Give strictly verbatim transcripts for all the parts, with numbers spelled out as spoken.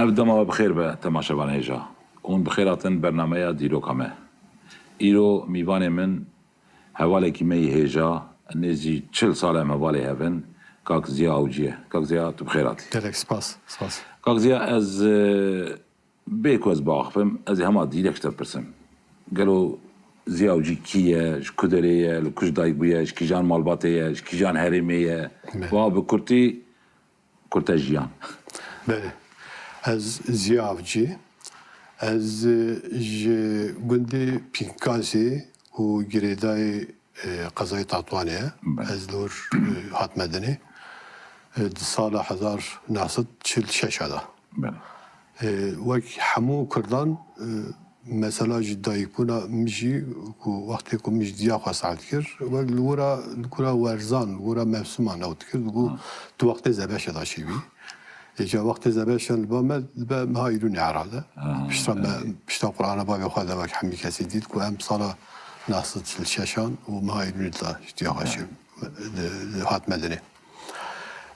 Ev dema we bi xêr be, temaşevanê hêja. Hûn bi xêr hatin bernameya Dîroka Me. Îro mîvanê min hevalekî me yî hêja, nêzî çil sal em hevalê hev in, kak Ziya Awcî ye. Kak Ziya, tu bi xêr hatî. Gelek spas, spas. Kak Ziya, ez, e, bê ku ez biaxifim, ez ê hema dîrek ji te bipirsim. Gelo Ziya Awcî kî ye, ji ku derê ye, li ku ji dayik bûye, ji kîjan malbatê ye, ji kîjan herêmê ye? Me. Wa bi kurtî, kurte jiyan. Belê. Ez Ziya Avcî. Ez, e, ji gundê Pînkazê û girêdayê, e, qezayê Tatwanê ye. Belê. Ez li wir, e, hatime dinê. E, di sala hezar neh sed çil şeş de. Belê. E, wek hemû Kurdan, e, mesela ji dayikbûna min jî ku wextê ku min ji diya xwe seh dikir, wek li gora, li gora werzan, li gora mevsiman ew dikir, digo Ha. tu wextê zebeşe de şêwî. Êca wextê zebeşan li ba me, be meha Îlûnê herhalde. Aha, Pişta me, evet. pişta Qur'ana bavê xwe de wek hemî kesî dît ku em sala neh sed çil şeşan û meha Îlûnê de ji diya xwe Ha. şêwî, di, di, hatime dinê.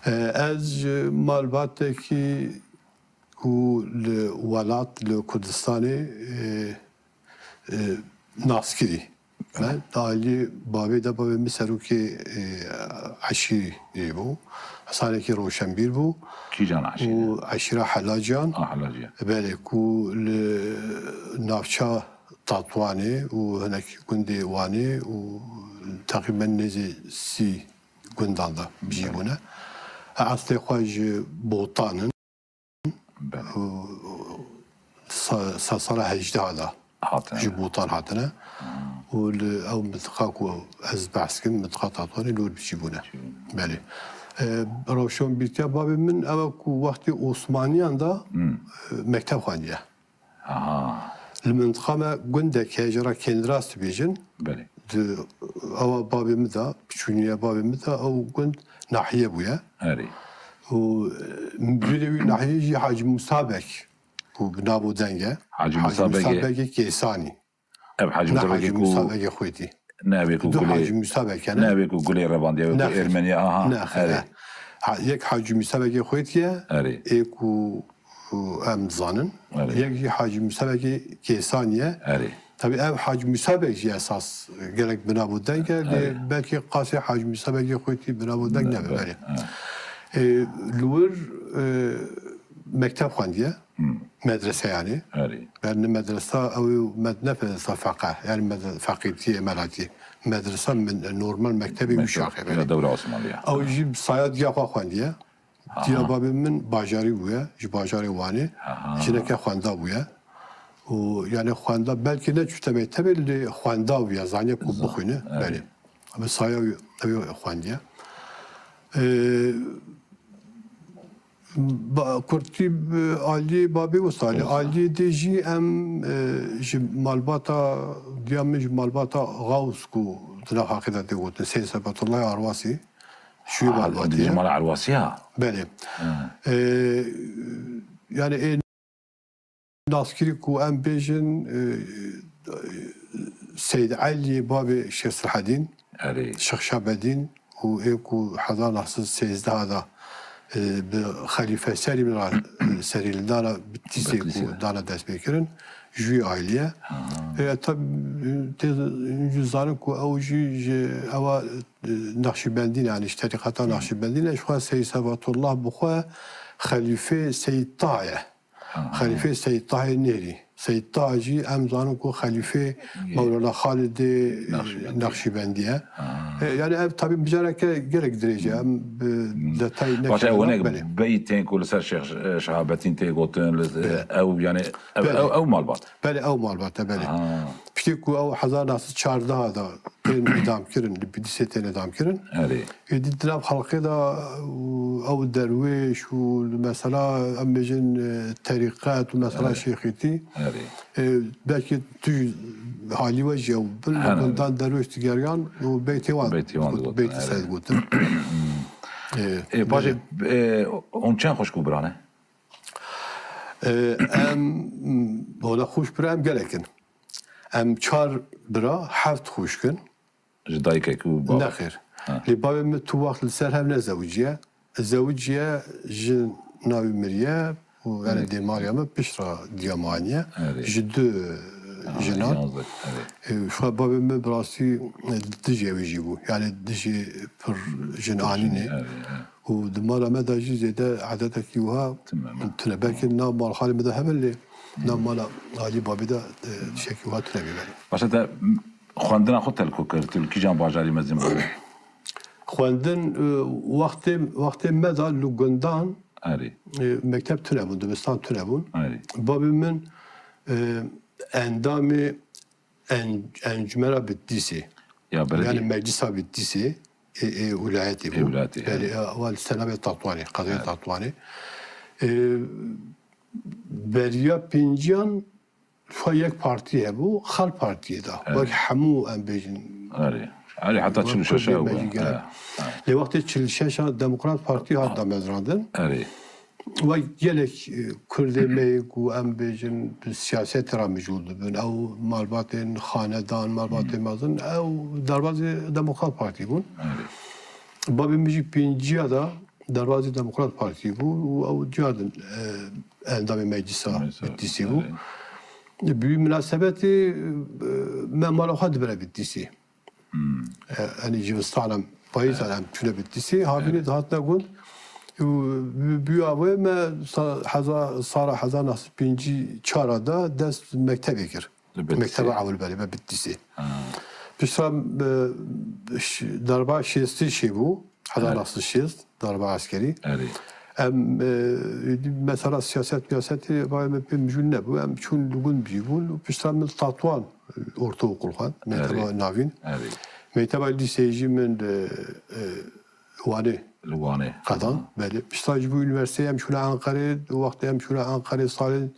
E, ez ji malbatekî ku li welat, li Kurdistanê, e, e, naskirî. Me, di alî bavê de, bavê min serokê, e, eşîrî bû. Hesanekî roşenbîr bû. Kîjan eşîre? Û eşîra Helaciyan. Ah, Helaciyan. Belê, ku li navça Tatwanê û hinek gundê Wanê û teqrîben nêzî sî gundan de bijî Belê. bûne. Eslê xwe ji Botan in. Belê. Û sa-, sa-, sala hejdeh de Hatine. ji Botan hatine. Û li ew mintiqa ku ez behs kim, mintiqa Tatwanê li wir biçî bûne. Biçî bûne. Belê. E, rewşenbîrtiya bavê min ew e ku wextê Osmaniyan de, Hmm. e, mekteb xwendiye. Aha. Li mintiqa me gundek heye, jê re Kendiras dibêjin. Belê. Di ewa bavê min de, piçûniya bavê min de, ew gund nahiye bûye. Erê. Û, e, müdürê wî nahiyê jî Hacî Musa Beg, ku bi nav û deng e. Hacî Musa Begê Kêsanî. Ev Hacî Ne Musa Begê Hacî ku Musa Begê Xwêtî. Ne, ev ê ku Du gulê, Hacî Musa Beg hene. Ne, ev ê ku gulê revandî, ev ê ku Ne, xêr. Ermenî, aha, Ne, xêr, erê. ne. Ha, yek Hacî Musa Begê Xwêtî ye, Erê. ê ku, ku em dizanin. Erê. Yek jî Hacî Musa Begê Kêsanî ye. Erê. Tabî ev Hacî Musa Beg jî esas gelek bi nav û deng e, lê Erê. belkî qasê Hacî Musa Begê Xwêtî bi nav û deng Ne, nebe, be, belê. ha. Ê, li wir, e, mekteb xwendiye, Hmm. medrese yanî. Erê. Yani medresa, ew ê med-, ne medresa feqe, yani med-, feqîtiyê, melatî. Medresa min-, normal mektebê Mekteb, wî şaxê ya belê. dewra Osmanlı ya. Ew jî bi saya diya xwe xwendiye. Aha. Diya babê min bajarî bûye, ji bajarê Wanê. Aha. Jineke xwenda bûye. Û yani xwenda belkî neçûte mektebê, lê xwenda bûye, zaniye ku Zan-, bixwîne. evet. Belê. Bi saya wî, ew xwendiye. Ee, Ba-, kurtî, e, aliyê babê wisa, Wisa. aliyê dê jî em, e, ji malbata, diya min ji malbata Xaws ku di nav Haqî de tê gotin, Seyd Sefetullah Arwasî, ji wî Ah, malbatê di ye. Ji mala Erwasî ya? Belê. Hı. E, yani ê naskirî ku em bêjin, e, Seyd Eliyê babê Şêx Silhedîn, Erê. Şêx Şabedîn û ê ku hezar neh sed sêzdeh de, e, bi Xelîfe Selîm re, e, serî li dana bi Tîsê Bi Tîsê ku de. dana destpêkirin, ji wî ailî ye. Ha. E, tab-, tê, ji zanin ku ew jî ji ewa, e, Nexşîbendî ne, yani ji terîqeta Hı. Nexşîbendî ne, ji xwe Seyd Sefatullah bi xwe Xelîfê Seyd Taha ye. Aha. Xelîfê Seyd Tahê Nêrî. Seyd Taha jî em zanin ku xelîfê Yê. Mewlana Xalidê Naqşîbendî. Naqşîbendî ye. Aha. E, yani ev tabî mijareke gelek dirêj e. Em bi Hmm. detay Paşa nekirin, ew hinek belê. beytên ku li ser Şêx, e, Şehabetîn tê gotin, li, Belê. ew yani ev, Belê. ew, ew malbat. Belê, ew malbat e, belê. Aha. Piştî ku ew hezar neh sed çardeh de tên îdam kirin, li Bidîsê tên îdam kirin. Erê. Êdî di nav xelkê de, û ew derwêş û mesela em bêjin, e, terîqet û mesela Erê. şêxîtî, Erê. e, belkî tu ji halî we jî ew bin, Hene. gundan derwêş digeriyan û beytê wan Beytê wan got-, digotin, beytê erê. ser gotin. E, Ê, paşê, belê. e, hûn çend xwişk û bira ne? E, em, wala xwişk bira em gelek in. Em çar bira, heft xwişk in. Ji dayikek û bavek. Nexêr. Ha. Lê bavê min tu wext li ser hev nezewiciye. Zewiciye, jin navî miriye û yani dêmariya me pişt re diya me aniye. Erê. Ji du Ha, jinan. Yanzdeh, erê. E, şu an babê min bi rastî, e, dijî ew jî bû. Yani dijî pir jin anînê. Erê, erê. Û di mala me de jî zêde edetekî wiha Tune me. tune. Belkî nav malxalê me de hebe lê nav mala alî babê de, e, tiştekî wiha tune bî belê. Başa te xwendina xwe telko kir, tu li kîjan bajarî mezin bûyî? Xwendin, e, wextê, wextê me de li gundan, Erê. e, mekteb tune bûn, dibistan tune bûn. Erê. Babê min, e, endamê en-, encumena Bitlisê. Ya beledî. Yani meclisa Bitlisê, ê, ê wilayetê Ê bû. wilayetê, Belê, evet. e, ewa li ser navê Tatwanê, qezayê Evet. Tatwanê. E, beriya pênciyan Fa yek partî hebû, Xalq Partiyê de. Evet. Wek hemû em bêjin. Erê. Erê, heta Wek çil û şeş Kurdê ew. me jî gerek. Evet, evet. Lê wextê çil û şeş a Demokrat Partî hat damezrandin. Erê. Wek gelek, e, Kurdê me yê ku em bêjin bi siyasetê re mijûl dibin. Ew malbatên xanedan, malbatên mezin, ew derbazê Demokrat Partî bûn. Erê. Babê min jî pênciya de derbazî Demokrat Partî bû û ew cardin, e, endamê meclisa Meclisa, Bitlisê bû. Erê. Bi wî minasebetê, e, me mala xwe dibire Bitlisê. Hmm. E, yani civistana payîza em çûne Bitlisê. Havînê Evet. dihatine gund. Û bi, bi wê me sa-, heza-, sala hezar neh sed pêncî çar de dest mektebê kir. Li Bitlisê. Mekteba ewil berê me Bitlisê. Ha. Piştre, e, ş-, darba şêstê çêbû. Hezar neh sed şêst, darba eskerî. Erê. Em, e, mesela siyaset miyasetê vay me pê mijûl nebû. Em çûn li gund bî bûn û piştre min Tatwan, e, ortaokul xwend. Mekteba Erê. navîn. Erê. Mekteba lîseyê jî min, e, e, Wanê. Li Wanê. Qedan, Aha. belê. Pişta ji bo unîversîteyê em çûne Enqerê, wextê em çûne Enqerê salên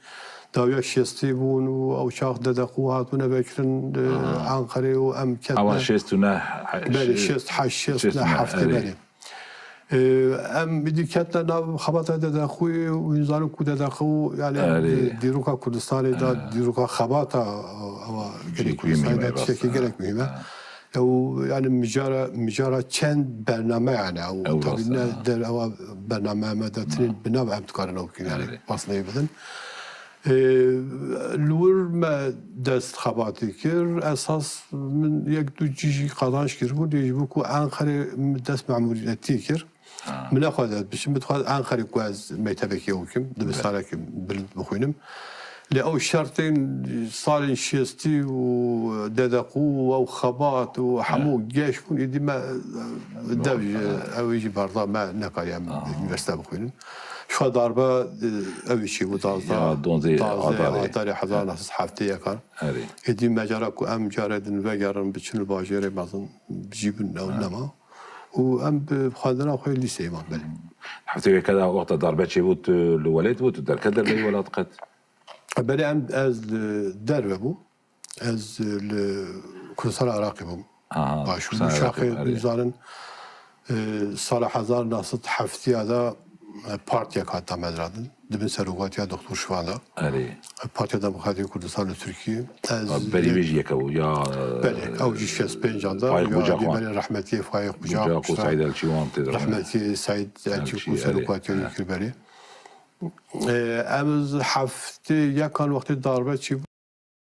dawiya şêstê bûn û ew çax dedeqû hatûne vekirin, e, Aha. Enqerê û em ketine Awa şêst û neh, Belê, şê-, şêst heşt, şêst û neh, şêst û neh, heftê erê. belê. E, em îdî ketine nav xebata dedeqûyê û hûn zanin ku dedeqû, yani, Erê. di-, dîroka Kurdistanê de, Erê. dîroka xebata, e, ewa gelê Cihekî Kurdistanê de muhîm e, tiştekî rast e. gelek muhîm e. Ha. Ew, yani, mijara, mijara çend bername, yani, ew, Ew tabî rast, ne ha. der ewa bername me de tinên Ha. bi nav em dikarin ew bikin, yani, Erê. basneyê bidin. Ee, li wir me dest xebatê kir. Esas min yek du cî jî qazanç kiribû, lê ji bo ku Enqerê min dest memûriyetî kir. Ha. Min nexwest ez biçim, min dixwest Enqerê ku ez mektebekê ew bikim, dibistanekî bilind bixwînim. Lê ew şertên salên şêstî û dedeqû û ew xebat û hemû Evet. geş bûn, êdî me, e, dev ji, Evet. ew jî berda me nekariye em Aha. unîversîte bixwînin. Şuxa darbe, e, ew jî çêbû, Ya, duwazdeh, duwazdeh adarê. adarê hezar neh sed heftê yekan. Erê. Êdî me cara ku em carê din vegerin biçin li bajêrê mezin jî bin ew Ha. nema. Û em bi xwendina xwe lîseyê man belê. Heftê yeke de wexta darbe çêbû, tu li welêt bû, tu derket derbeyî welat qet? Belê, em, ez li derve bûm. Ez li Kurdistana Iraqê bûm. Aha, Başûr. Kurdistana Iraqê, Şaxê erê. Dizanin, e, sala hezar neh sed heftê de, e, partiyek hat damezrandin. Di bin serokatiya Doktor Şivan de. Erê. E, Partiya Demokratîk Kurdistan li Tirkiyê. Ez Ha, berî yek- wê jî yeke bû, ya, Belê, ew jî şêst pênc de, Faîq ya Bucak Alî wan. Belê rehmetiyê Faîq Bucak, Bucak û piştre Seîd Elçî wan tê de. rehmetiyê Seîd Elçî Elçî, ku erê, serokatiya erê. wî kir berê. E, em heftê yekan wextê darbe çî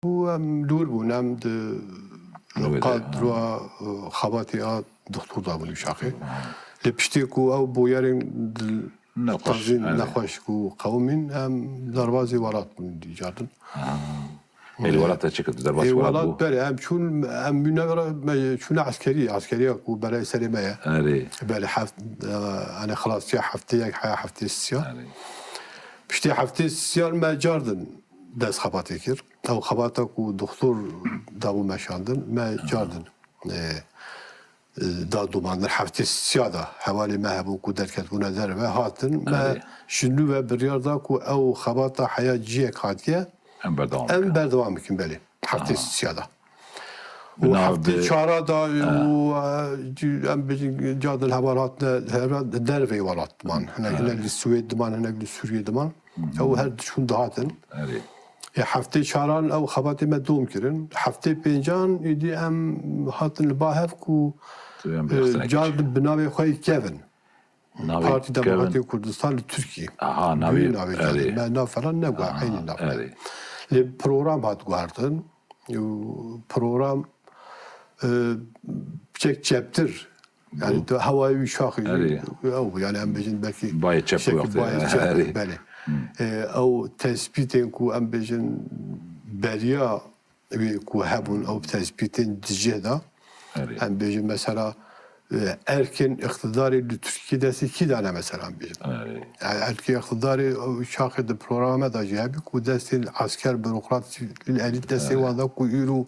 bû, em li wir bûn, em di Li wir de, qadroya, e, xebatê a doktor da bûn Şaxê. Ha. Lê piştê ku ew boyerên di Nexweş, tazîn evet. nexweş ku qewimîn, em derbazî welat bûn dîcardin. Ha. Ê, li welat te çi kir? Tu derbas Ê, welat welat bû? Berê, em çûn, em mîne re, me çûne eskerî, eskeriya ku berê serê me ye. Erê. Belê heft, e, yani xilasiya heftê yek, heya heftê sisiya. Erê. Piştê heftê sisiyan me cardin dest xebatê kir. Ew xebata ku doktor dabû meşandin, me cardin, e, e, da domandin. Heftê sisiya da hevalê me hebûn ku derketbûne derve hatin. Me Erê. ji nû ve biryar da ku ew xebata heya ciyek hatiye, Em berdewam em bikin. berdewam bikin, belê. Heftê Aha. sisiya da. Bi Û nav heftê de- çara da Ha. û, e, em bêjin cadin heval hatine hera derveyî welat diman. Hinek, Ha. hinek li Swêd diman, hinek li Sûriyê diman. Hı hı. Ew her diçûn dihatin. Erê. Ê heftê çaran ew xebatê me dom kirin. Heftê pêncan êdî em hatin li ba hev ku, Tu em e, rexsine car kir. di bi navê xwe yê kevin. Navê Partî kevin- Demokratîk Kurdistan li Tirkiyê. Aha, navê, Duyê navê erê. Canê. Me nav falan neguha, aha, eynî nav. Erê. Lê program hat guhertin. Û program, e, çek çeptir. Yani, erê, tu hewayê wî şaxî, erê, ew bû. Yani, em bêjin belkî bayê çep şekil wextê, bayê çep, erê, belê. E, ew tespîtên ku em bêjin beriya wê ku hebûn, ew tespîtên di cih de. Erê. Em bêjin mesela, e, erkên îqtidarê li Tirkiyê destê kî de ne mesela em bêjin. Erê. Yani erkê îqtidarê, ew şaxê di programa de jî hebî ku destê esker, burokrat, sivîl elît destê, erê, wan de ku îro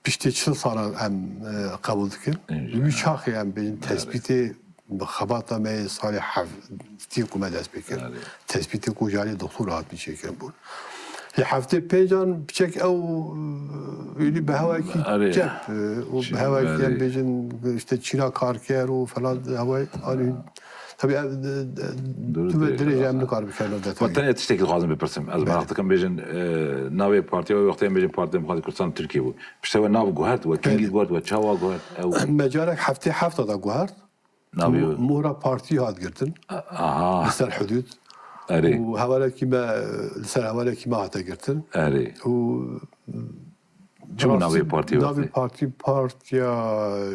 piştî çil salan em, e, qebûl dikin. Înşallah. Wî şaxê em bêjin, erê, tespîtê bi xebata me yê salê heftê ku me dest pê kir. Erê. Tespîtê ku ji alî doktor hatî çêkirin bûn. Lê heftê pêncan piçek ew, e, êdî bi hewayekî, erê, çep, e, û bi hewayekî, erê, em bêjin, işte, çîna karker û falan hewayê anî. Tabii, ev, e, e, dur, tu ve dirêj, dirêj em nikarin bikerin detayî. Tenê tiştekî dixwazim bipirsim. Ez, belê, meraq dikim bêjin, e, navê partiya wê wextê em bêjin Partî Demokratîk Kurdistan Tirkiye bû. Pişte we nav guhert, we kengî guhert, we çawa guhert? Ew me carek heftê heft de guhert. Navê Mo-, mohra partî hat girtin. Aha. Li ser hudûd. Erê. Û hevalekî me, li ser hevalekî me hate girtin. Erê. Û çi bû navê partî wextê? Navê partî Partiya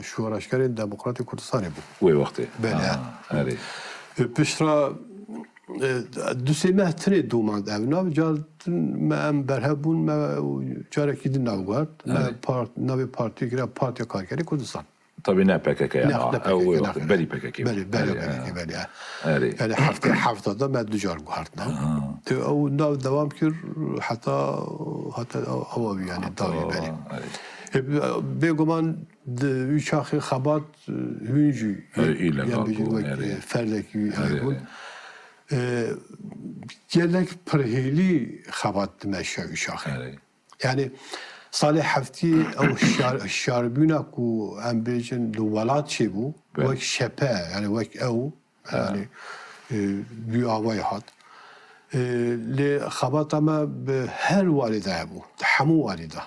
Şoreşgerên Demokratîk Kurdistanê bû. Wê wextê. Belê. Ha, erê. E, piştra, e, du sê meh tinê domand ev nav. Car din me em berhev bûn, me carekî din nav guhert. Me, erê, part-, navê partî kira Partiya Karkerê Kurdistan. Tabî ne P K K ya. Ne, ne P K K, ew wê wextê berî P K K bû. Belê, belê, erê, P K K, belê, ha. Erê. Yani heftê heft de me du car guhertna. Aha. Te ew nav dewam kir heta, heta ew, ew wî, yani, heta dawî, belê. Erê. E, bê-, bêguman di wî şaxê xebat, e, hûn jî, erê, î legal bû, wek, erê, e, ferdekî wî, erê, erê, bûn. E, gelek pirhêlî xebat dimeşiya wî şaxê. Erê. Yani salê heftî ew hişyar-, hişyarbûna ku em bêjin li welat çêbû, belê, wek şepe, yani wek ew, ha, yani, e, wî awayî hat. E, lê xebata me bi her warê de hebû, di hemû warê de.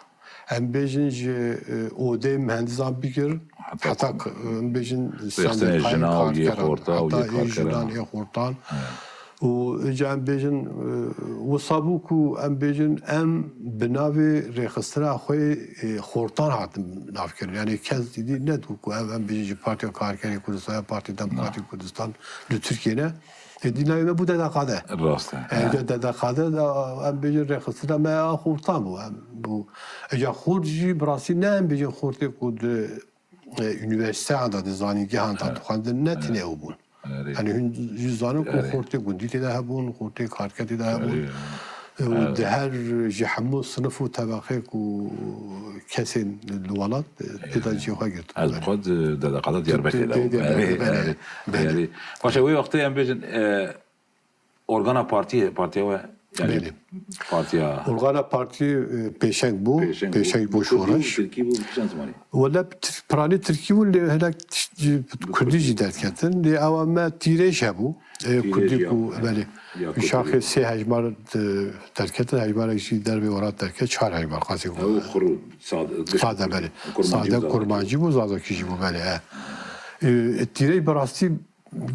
Em bêjin ji, e, odê mehendisan bigir, heta, heta ku, em bêjin sendîkayên jinan û yê karkeran, xorta û heta yê ê karkeran, jinan, ê xortan. Evet. Û îca em bêjin, e, wisa bû ku em bêjin em bi navê rêxistina xwe, e, xortan hatin navkirin. Yani kes dî negot ku ev em bêjin ji Partiya Karkerê Kurdistan ya Partiya Demokratîk Kurdistan li Tirkiye ne. E, dî navê me bû D D K D. Rast e. E, D D K D de em bêjin rêxistina me ya xortan bû. Em bû. Îca xort jî bi rastî ne em bêjin xortê ku di e, unîversîteyan de, di zanîngehan de dixwendin, ne tenê ew bûn. Erê. Yani hûn jî zanin ku xortê gundî tê de hebûn, xortê karker tê de hebûn. Erê. E, û di her, ji hemû sinif û tebeqê ku kesên li welat, e, tê de cihê xwe girtibû. Ez bi xwe di D D K D Diyarbekirê de bûm. Erê, erê. Belê. Başa wê wextê em bêjin, e, organa partiyê, partiya we, yani, belê, partiya. Organa partî, e, pêşeng bû, pêşeng bû. Pêşeng bû şoreş. Tirkî bû, bi çend zimanî? Wele tir-, piranî tirkî bû, lê hinek tişt-, kurdî jî derketin. Lê ewa me tîrêj hebû. E, kurdî ya, ku, belê. Ya kurdî. Şaxê sê hejmar, e, derketin, hejmarek jî dervê welat derket, çar hejmar qasî bû. Ew xuru, sade, sade, belê. Kurmancî, sade, kurmancî bû, zazakî jî bû, belê, e. E, tîrêj bi rastî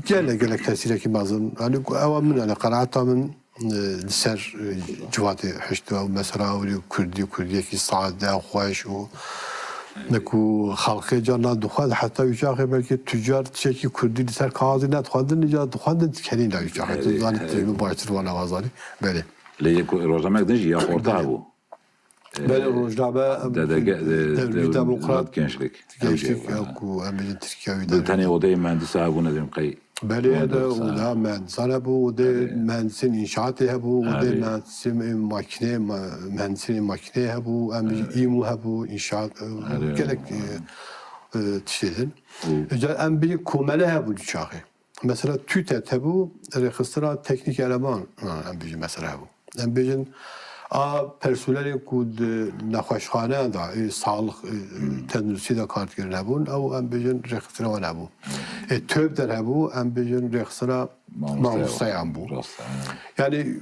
Gelek, gelek tesîrekî mezin. Yanî ku ewa min, yanî qenaeta min, e, li ser, e, civatê hişt û ew mesela ewlî kurdî, kurdiyekî sade, xweş û ne ku xelqê carna dixwend, heta wî çaxê belkî tu car tiştekî kurdî li ser kaxazê nedixwendin, îcar dixwendin dikenîn wî çaxê. Tu zanî, tu min baştir wana wazanî. Belê. Lê yek rojnamek din jî ya xorta hebû. Belê, rojname, D D G, e, Dewlî Demokrat Gençlik. Gençlik, ew jî, ew ku em bêjin Tirkiye wî de. Tenê odeyê mehendisa hebû, ne dibêm qey. Belê, de oda mehendisan hebû, odê mehendisên înşaatê hebû, odê mehendisên makînê, ma-, mehendisên makînê hebû, em bêjin îmû hebû, înşaat, e, gelek, e, e, tiştê din. Îca em bêjin komele hebû di çaxê. Mesela TÜTET hebû, rêxistina teknîk eleman, ha, em bêjin mesela hebû. Em bêjin a personelê ku di nexweşxaneyan de, ê, sağlık, ê, tenduristî de kar dikirin hebûn, ew em bêjin rêxistina wan hebû. Ê, TÖB der hebû, em bêjin rêxistina mamosteyan bû. Rast e, ha. Yani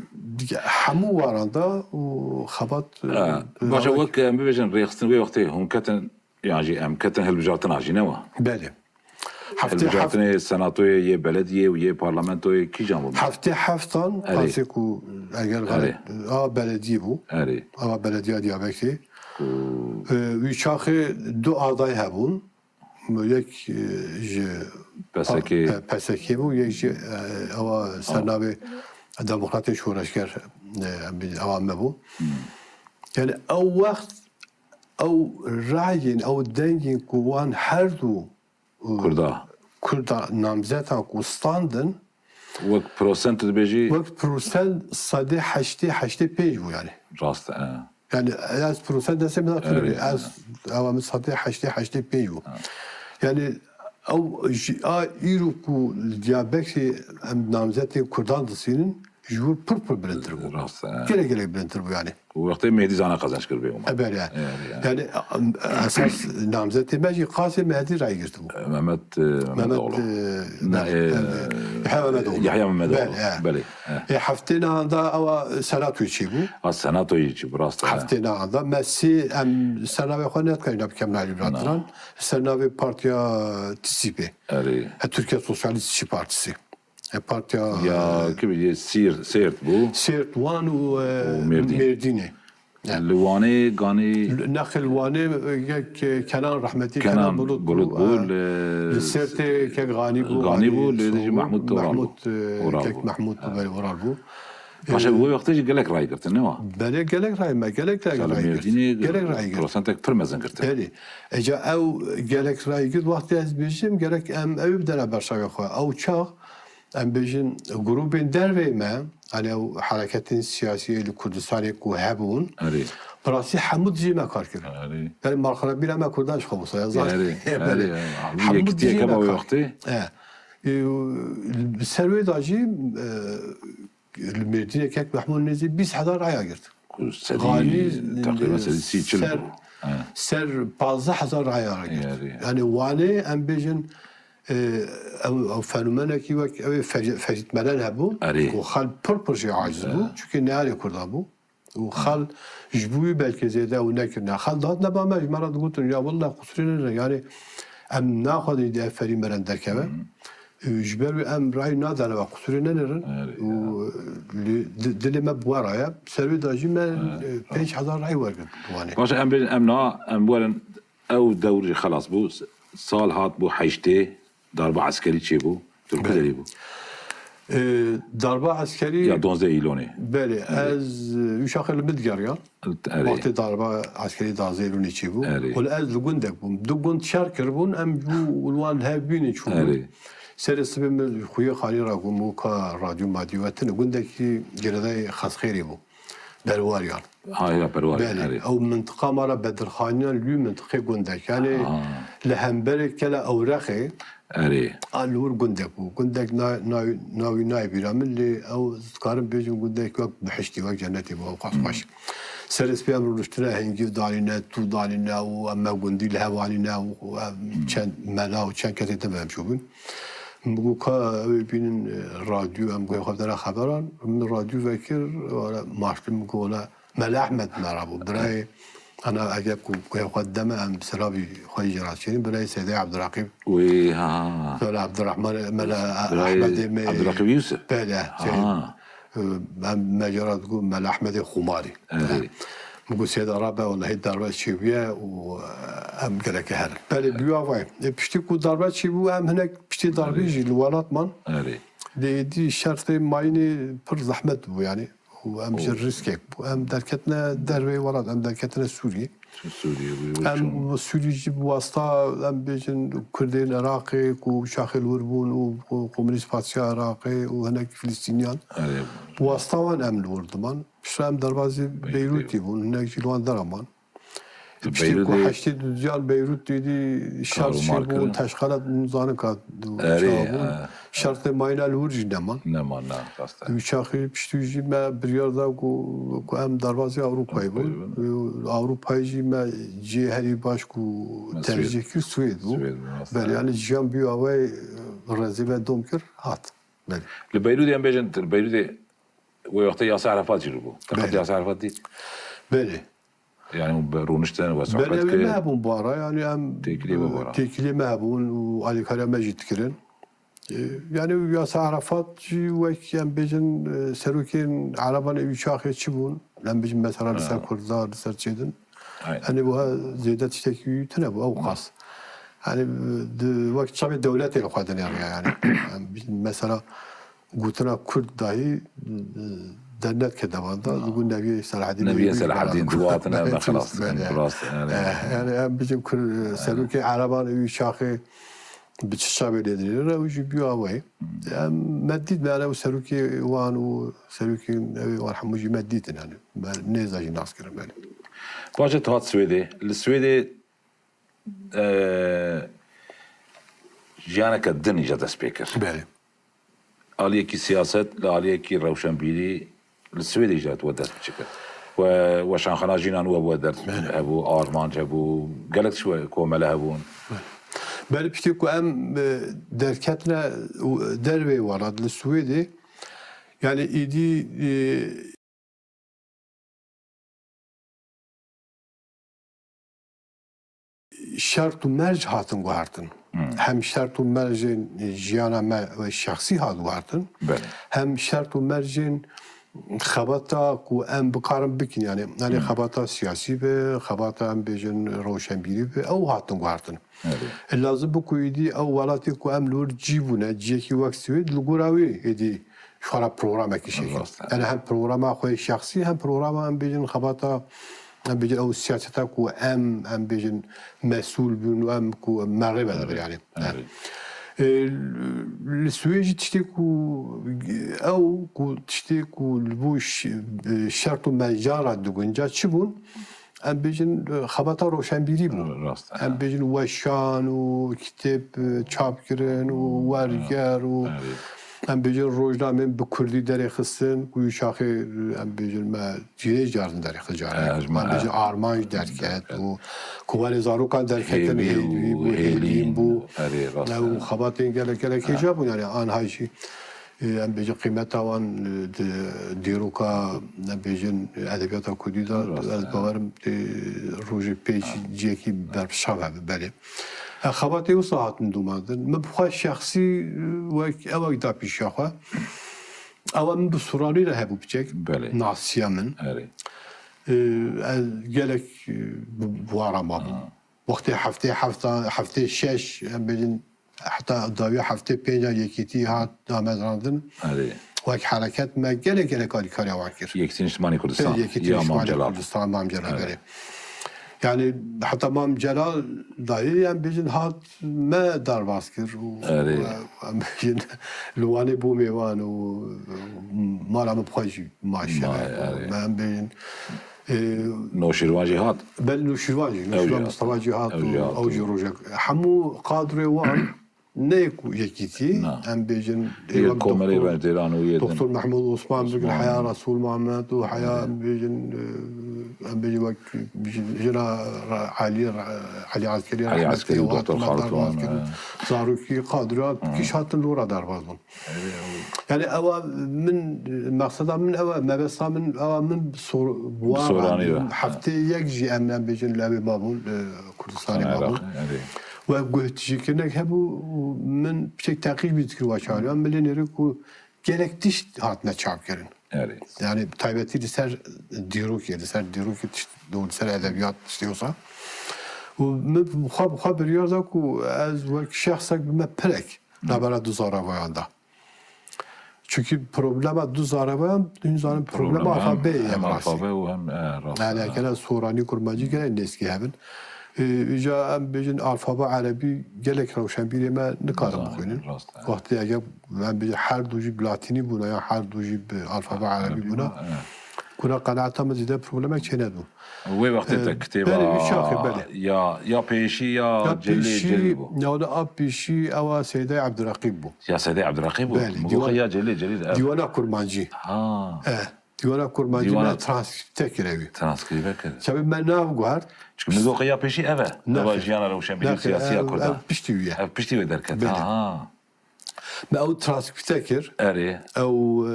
hemû waran de û xebat, ê, baş e, wek em bibêjin rêxistin wê wextê hûn ketin, yan jî em ketin hilbijartina jî ne wa? Belê. Heftê heft- Hilbijartinê senatoyê yê belediyê û yê parlamentoyê kîjan bû? Heftê heftan Erê. Qasê ku eger Erê. Xelet a belediyê bû. Erê. Ava belediya Diyarbekirê. Û Ee, wî çaxê du aday hebûn. Yek, e, ji P S K. P-, P S K bû, yek jî, e, ewa sernavê Demokratê Şoreşger, e, em bî-, ewa me bû. Hmm. Yani ew wext ew rayên, ew dengên ku wan her du, e, Kurda. Kurda namzeta ku standin, Wek prosent dibêjî? Wek prosent sedê heştê, heştê pênc bû yani. Rast e. Yani ez prosent destê min de Erê, tune. Ez ewa min sedê heştê, heştê pênc bû. Ha. Yani ew ji a îro ku li Diyarbekirê em namzetê Kurdan disînin, ji wir pir pir bilindtir bû. Rast e. Gelek gelek bilindtir bû yani. Û wextê Mehdî Zana qezenç kir bê Omer. E, belê. Erê, erê. Yani, em, esas namzetê me jî qasê Mehdî raygirt bû. Mehmet, e, Mehmet Mehmet, Oğlu. e, Ne, Mehmet, e, Mehmet, Yahya Mehmet Oğlu. Yahya Mehmet Oğlu. Belê, e. Belê, e. E, heftê nehanda ewa senatoyê çêbû. A, senatoyê çêbû, rast e. Heftê nehanda me sê em sernavê xwe nedikarî bikem nalî Na. Biratiran. Sernavê partiya T C P. Erê. E, Türkiye Sosyalistçi Partisi. E, partiya, Ya, e, kî bî, yê Sîr-, Sêrt bû. Sêrt, Wan û, e, Û Mêrdîn. Mêrdînê. Li Wanê ganî Nexil Wanê, e, yek, e, Kenan, rehmetî Kenan Kenan Bulut Bulut bû, bû, e, li, li Sêrtê kek Ganî bû, Ganî Ganî bû, lê de jî Soğur, Mehmûd Toral bû. Mehmûd, e, Oral kek bû. Mehmûd Ha. Belê Oral bû. Paşa E, bi wê wextê jî gelek ray girtin, ne wa? Belê gelek ray me, gelek ray Mesela li girtin. Mêrdînê Gelek ray girtin. Prosentek pir mezin girtin. Belê. Eca ew gelek ray girt, wextê ez bêjim, gerek em ew bidene berşavê xwe. Ew çax, em bêjin, grûbên dervê me, yani ew hereketên siyasî yê li Kurdistanê ku hebûn, Erê. Bi rastî hemû dijî me kar kirin. Erê. Yani malxerabîna me Kurdan ji xwe wisa, ya zan. Erê, Belê. erê, erê. Hemû Yekîtiyeke dijî me me wê kar wextê? E. E, bi ser wê de jî, e, li Mêrdînê kek Mehmûd nêzî bîst hezar raya girt. Ku sedî, Ganî, teqrîben sedî sî çil ser, bû. He. ser pazdeh hezar raya girt. Erê. Yani Wanê em bêjin, e, ew, ew fenomenekî wek ew ê Fe-, Fecît Melen hebû, Erê. Ku xel pir pir jê aciz bû, He. Çünkü neyarê Kurda bû. Û xel ji bo wî belkî zêde ew nekirine. Xel dihatine ba me, ji me re digotin, ya wele qusûrê nene. Yani em naxwazin dê ev ferî me re derkeve. Û ji ber wî em ray nadane we qusûrê nenêrin. Erê, Û ya. li di-, dilê me bi we re ye. Ser wê de jî me, e, pênc hezar ray wergirt bi Wanê. Baş e, em bêjin, em na, em werin, ew dewr jî xelas bû. Sal hat bû heştê, darba eskerî çêbû. Tu li ku Belê. derê bû? Ee, darba eskerî Ya duwazdeh Îlonê. Belê, Erê. ez, e, wî şaxê li min digeriyan. Erê. Wextê darba eskerî duwazdeh Îlonê çêbû. Erê. Û li ez li gundek bûm. Du gund şer kiribûn, em ji bo li wan hev bînin çûbûn. Erê. Serê sibê min ji xuyê xanî re bûm û ka radyo madyo we tune. Gundekî girêdayê Xezxêrê bû. Berwariyan. Ha, ya, Berwariyan, Belê, erê. Ew mintiqa me re Bedirxaniyan li wî mintiqê gundek. Yani Ha. li hemberê kela Ewrexê Erê. a li wir gundek bû. Gundek na-, na-, navî nayê bîra min, lê ew dikarim bêjim gundek wek bihiştî, wek cennetê bû, ew qas Hmm. baş. Serê sibê em rûniştine hingîv danîne, tû danîne û em me gundî li hev anîne û, û em Hmm. çend mela û çend kesê din em çûbûn. Min got, ka ew ê bînin, e, radyo, em got, xwe bidene xeberan. Min radyo vekir, wala, maştî min got, wala, Mele Ehmed me re bû. Birayê, ana, eger ku guhê xwe dide me, em silavî xwe jî jê re çênin. Birayê Seydê Ebduraqîb. Wî, ha, ha, ha. Mele Ebdurrahman, Mele Birayê Ehmedê me. Ebduraqîb Yusuf? Belê, şey, Ha. e, em me jê re digot Mele Ehmedê Xumarî. Erê. Min got, Seyda rabe, wellahî darbe çêbûye û, e, em gereke herin. Belê, bû avayê. E, piştî ku darbe çêbû, em hinek piştî darbê Erê. jî li welat man. Erê. Lê êdî şertê mayînê pir zehmet bû, yani. Û em ji Û rîskek bû. Em derketine derveyê welat, em derketine Sûriyê. Sûriyê bû, Em çûn. Sûrî jî bi wasta, em bêjin, Kurdên Iraqê ku şaxê li wir bûn û, û Komunîst Partiya Iraqê û hinek Filistîniyan. Erê. Bi wasta wan em li wir diman. Piştre em derbazî Beyrûtê. Beyrûtê bûn, hinek jî li wan dera man. Piştî ku Beyrûtê heştê duduyan Beyrût dîdî şer çêbû, teşxelat zanin ka Erê, çawa bûn. e. Şertê mayîna li wir jî neman. Neman, na, rast e. Wî çaxî piştî jî me biryar da ku, ku em derbazî Ewropayê bûn. Ewropayê bûn. Ewropayê jî me cihê herî baş ku Me Swêd. tercîh kir Swêd bû. Swêd bû, rast e. Belê, yani jiyan bî awayê rêzê me dom kir, hat. Belê. Li Beyrûdê em bêjin, li Beyrûdê wê wextê Yasir Arafat jî li bû. Te qet Belê. Yasir Arafat dît? Belê. Yani hûn bi rûniştin we sohbet kir? Berhemê me hebûn bara, yani em têkiliyê we bara, têkiliyê me hebûn û alîkariya me jî dikirin. E, yani Yasir Arafat jî wek em bêjin, e, serokên Ereban ê wî çaxê çi bûn? Em bêjin mesela li ser Kurda, li ser çêdin. Aynen. Yani wiha zêde tiştekî wî tune bû, ew qas. Yani di, wek çavê dewletê li xwe dinêriya yani. Em bêjin mesela gotina Kurd dahî, e, dernedike devan de, li gund Neviyê Selahedîn, Neviyê Selahedîn, diwatine me xilas, yani, rast, yani. Eh, yani, em bêjin Kurd, serokê Ereban û wî çaxê bi çi çavê lê dinêre, ew jî bîyo awayî. Em, me dît, me, yani, ew serokê wan û serokên ew wan hemû jî me dîtin, yani. Me nêza jî nas kirin, belê. Baş e, tu hat Swêdê. Li Swêdê, e, jiyaneke din îca dest pê kir. Belê. Aliyekî siyaset, li aliyekî rewşenbîrî li Swêdê jî we dest bi çi kir? We weşanxana Jînan we bû, ders hebû, armanc hebû, gelek tişt we komele hebûn. Belê, piştî ku em, e, derketine û dervê welat li Swêdê, yani êdî, e, şert û merc hatin guhertin. Hmm. Hem şert û mercên jiyana me ve şexsî hat guhertin, belê, hem şert û mercên xebata ku em bikarin bikin, yani, yani, hmm, xebata siyasî be, xebata em bêjin rewşenbîrî be, ew hatin guhertin. Evet. E, lazim bû ku êdî ew welatê ku em li wir cî bûne, ciyekî wek Swêd, li gora wê êdî ji xwe re programekî şekil. Rast e. Yani hem programa xwe şexsî, hem programa em bêjin xebata, em bêjin ew siyaseta ku em, em bêjin mesûl bûn û em ku me rê vedibir yani. Evet. E, li Swêd jî tiştê ku ew ku tiştê ku li bo ş-, e, şert û mercan re digunca çi bûn? Em bêjin, e, xebata roşenbîrî bû. Rast, em bêjin weşan û kitêb, e, çapkirin û werger û, evet, em bêjin rojnameyên bi kurdî derêxistin, ku wî çaxê, e, em bêjin me cîrê carin derêxist carin. Em bêjin armanc derket û ku warê zarokan derketin hêvî bû, hêlîn bû. Ew xebatên gelek gelek hêja bûn, yani anha jî Ê, em bêjin qîmeta wan, e, di dîroka, em bêjin, edebiyata kurdî de, rast, ez bawerim tê rojê pêş ciyekî berfişan hebe, belê. E, xebatê wisa hatin domandin. Min bi xwe şexsî, e, wek, ew wek da pîşiya xwe. Ew min bi soranî re hebû piçek. Belê. Nasiya min. Erê. E, ez gelek, e, bi, bi wara mabûm. Ha. Wextê heftê heft, heftê şeş, em bêjin, heta dawiya heftê pênc a Yekîtî hat damezrandin. Erê. Wek hereket me gelek gelek alîkariya wan kir. Yekîtî Niştimanî Kurdistan. Yekîtî Niştimanî Kurdistan, Mam Celal, erê. Yani heta Mam Celal dayî em bêjin hat me derbas kir û, erê, e, em bêjin li Wanê bû mêvan û, e, mala min bi xwe jî ma şerek û, erê, me em bêjin Ê, Noşîrvan jî hat. Belê, Noşîrvan jî, Noşîrvan Mustafa jî hat û ew jî rojek. Hemû kadroyê wan ne yek, yekîtî, em bêjin, ê, wek Komelê Beşdêran û yê din. Doktor Mehmûd Osman bigir, heya Resûl Mamed û heya, em bêjin, e, em bêjin wek jin-, jina Elî, Elî Eskerî, Elî Eskerî, Doktor Xalid Wan, e. Zarokî kadroya kîş hatin lora derbas bûn. Yani ewa min, mexseda min ewa, mebesta min ewa, min sor-, bi wan soranî re. Heftê yek jî em, em bêjin li ew ê mabûn, li Kurdistanê mabûn. Iraq, erê. We guhdarîkirine hebû û min piçek teqîb jî dikir wa çaxê. Em bilê nêrê ku gelek tişt hatine çapkirin. Erê. Yani taybetî li ser dîrokê, li ser dîrokê tişt, li ser edebiyat tiştê wisa. Û min bi xwe, bi xwe biryar da ku ez wek şexsek bime pirek navbera du zarevayan de. Çunkî problema du zarevayan, hûn zanin problema alfabeyê ye, hem alfabe û hem, e, rast. Yani, e, gene soranî, kurmancî gene nêzkî hebin. E, îca em bêjin alfabe erebî gelek rewşenbîrê me nikarin bixwînin. Rast, e. Wextê eger em bêjin her du jî bi latînî bûna ya her du jî bi alfabe erebî bûna, e, kuna qenaeta min zêde problemek çênedibû. Wê wextê te kitêba, belê, wî çaxê, belê, ya, ya pêşî ya Celê Celîl bû. Ya wele a pêşî ewa Seydê Ebdurreqîb bû. Ya Seydê Ebdurreqîb bû? Belê, min got ya Celê Celîl, ev. Dîwana Kurmancî. Ha. Eh, Dîwana Kurmancî me transkrîpte kir ew ê. Transkrîbe kir. Çavê me nav guhert. Çimkî min got ya pêşî ev e. Ev e jiyana rewşenbîrî û siyasiya Kurdan. Ev piştî wî ye. Ev piştî wê derket. Belê. Ha, ha. Me ew transkrîpte kir. Erê. Ew,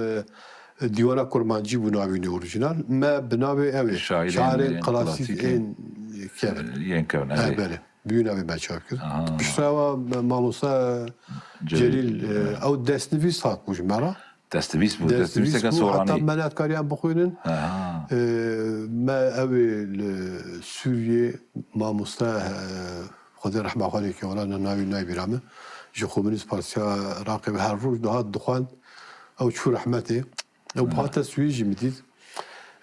e, Dîwana Kurmancî bû navê wî orîjînal. Me bi navê ew ê. Şairên, şairên klasîk ên kevin. Yên kevin, eh, erê. Belê. Bi wî navê me çap kir. Aha. Piştre ewa me-, mamoste Celîl, Celîl, eh, eh, ew destnivîs hatbû ji me re. Destnivîs bû, destnivîseke soranî. Heta me netkariyan bixwînin. Aha. Eh, me ew ê li Sûriyê mamoste, eh, Xwedê rehma xwe lê ke, wela ne navî nayê bîra min. Ji Komunîst Partiya Iraqê ve her roj dihat dixwend. Ew çû rehmetê. Ew hate Swêd jî min dît.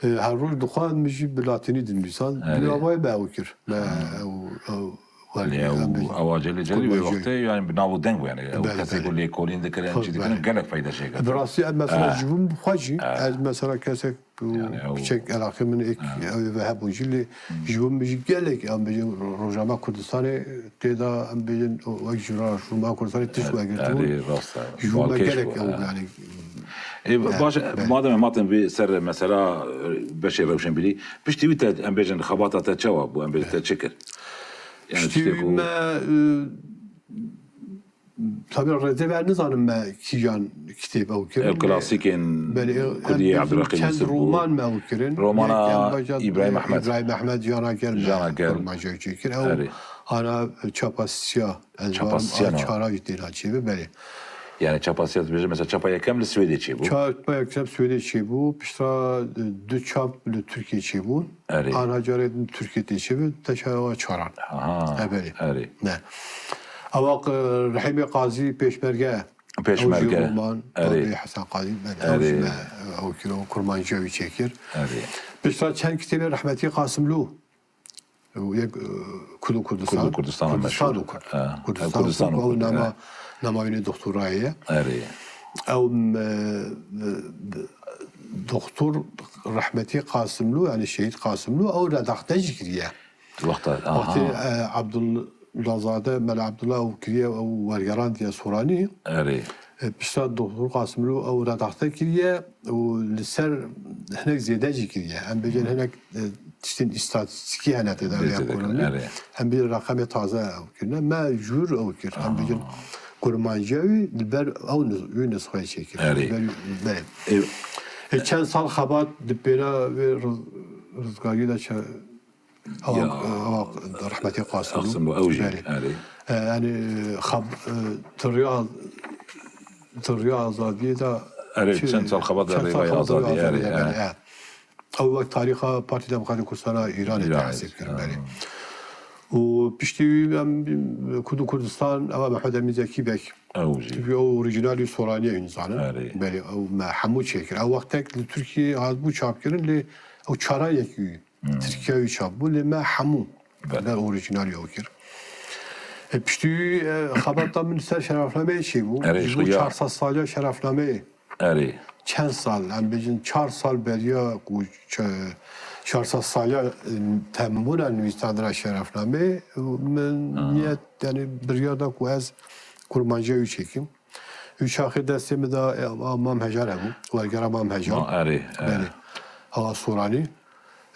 E, her roj dixwend, min jî bi latînî dinivîsan. Erê. Dû avayê me ew kir. Me ew, ew, Lê ew, em bêjin, ew Acelî Celî wê wextê, yani, bi nav û deng bû, yani, ew kesê ku lêkolîn dikirin, çi dikirin, gelek feyde çêkir. Bi rastî, em mesela ji bo min xwe jî, ez mesela kesek û piçek elaqê min êk ew ê ve hebûn jî, lê ji bo min jî gelek, em bêjin, rojname Kurdistanê tê de, em bêjin, wek ji rojname Kurdistanê tişt wergirtibûn. Erê, rast e. Ji bo me gelek ew, yani. Ê, baş e, madem em hatin vê ser mesela, e, beşê rewşenbîrî, piştî wî te, em bêjin, xebata te çawa bû, em bêjin, te çi kir? Yani, piştî wî me, e, Tabii rêzê ver nizanim me kîjan kitêb ew kirin. Ev klasîkên Kurdî, Ebdulreqîb Yusuf bû. Çend roman me ew kirin. Romana Îbrahîm Ehmed. Îbrahîm Ehmed, Jana Gel me Jana Gel. Kurmancî çêkir. Ew ana çapa siya. Ez çapa siya, çara jî têna çêbû, belê. Yani çapa siya dibêje, mesela çapa yekem li Swêdê çêbû. Çapa yekem Swêdê çêbû, piştre, e, du çap li Tirkiyê çêbûn. Erê. Ana carê din Tirkiyê tê çêbû, te çapa çaran. Aha. E, belê. Erê. Ne. Ewa, e, Rehîmê Qazî Pêşmerge. Pêşmerge. Ew jî roman, erê. Tabî Hesen Qazî, ben ew jî me, ew kir, ew Kurmancîya wî çêkir. Erê. Piştre çend kitêbê Rehmetî Qasimlû. Ew yek, e, Kurd û Kurdistan. Kurd û Kurdistan, Kurdistan û Kurd. Kurdistan û Kurd, ew nama, nama wî doktorayê ye. Erê. Ew, e, e, doktor Rehmetî Qasimlû, yani şehîd Qasimlû, ew redaxte jî kiriye. Wexta, aha. Wextê, e, Abdul- Abdulazade, Mela Abdullah ew kiriye, ew wergerandiye Soranî. Erê. E, pişta Doktor Qasimlû ew redaxte kiriye û li ser hinek zêde jî kiriye. Em bêjin hinek, e, tiştên îstatîstîkî hene tê de, ya ekonomî. Erê. Em bêjin reqemê taze ew kirine. Me jûr ew kir. Em bêjin kurmanciya wî li ber ew nus-, wî nusxeyê çêkir. Erê. Li ber, belê. E, çend sal xebat di pêra wê riz-, rizgariyê de çe-, Ewa, ewa rehmetî Qasim bû. Qasim bû, ew jî, erê. E, yani, xab-, e, tiriya, tiriya azadiyê de erê, çi, çend sal xebat çend sal rêvaya azadiyê, erê, erê. Ew wek tarîxa Partî Demokratîk Kurdistana Îranê tehsîb kirin, belê. Û piştî wî em Kurd û Kurdistan, ewa Mehmed Emîn Zekî Beg. Ew jî. Çünkü ew orîjînalî Soranî ye, hûn zanin. Erê. Belê, ew me hemû çêkir. Ew wextek li Tirkiyê hatibû çapkirin, lê ew çara yekî Tirkiye wî çap bû, lê me hemû ber orîjînalî ew kir. E, piştî wî, e, xebata min ser şerefnameyê çêbû. Erê, ji bo çar sed saliya şerefnameyê. Erê. Çend sal, em bêjin çar sal beriya ku çe-, çar sed saliya, e, tembûna nivîsandina şerefnameyê, min niyet, yani biryar da ku ez kurmanciya wî çêkim. Wî çaxê destê min de, e, Mam Hejar hebû, wergera Mam Hejar. Ma, erê, erê. Belê. Awa Soranî.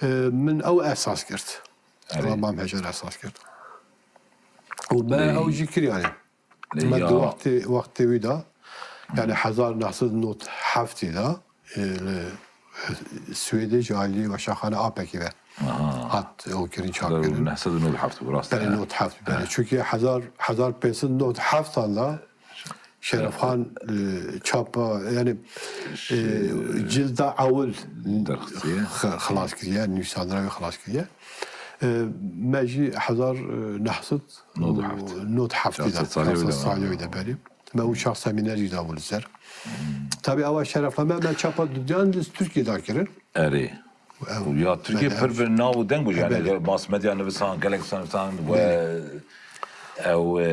E, min ew esas kir. Erê. Ewa Mam Hejar esas kir. Û me ew jî kir yani. Me di wextê, wextê wî de, yani hezar neh sed nod heftê de, e, li Swêdê ji aliyê weşanxane A P K'ê ve hat ew kirin, çap kirin. Hezar neh sed nod heft bû, rast e. Belê, nod heft, belê. Çünkü hezar, hezar pênc sed nod heft de Şerefxan, e, çapa, yani, e, cilda ewil derxistiye. Xi-, xilas kiriye, nivîsandina wî xilas kiriye. E, me jî hezar neh sed nod heft. Nod heft de, çar sed salî wî de, salî wî de, belê. Me û çax semînerî da bû li ser. Tabî ewa şerefname me çapa dudiyan li Tirkiyê da kirin. Erê. Ew, ya Tirkiye pir bi nav û deng bû, yani, belê. Mass media nivisan, gelek nivisan we ew, e,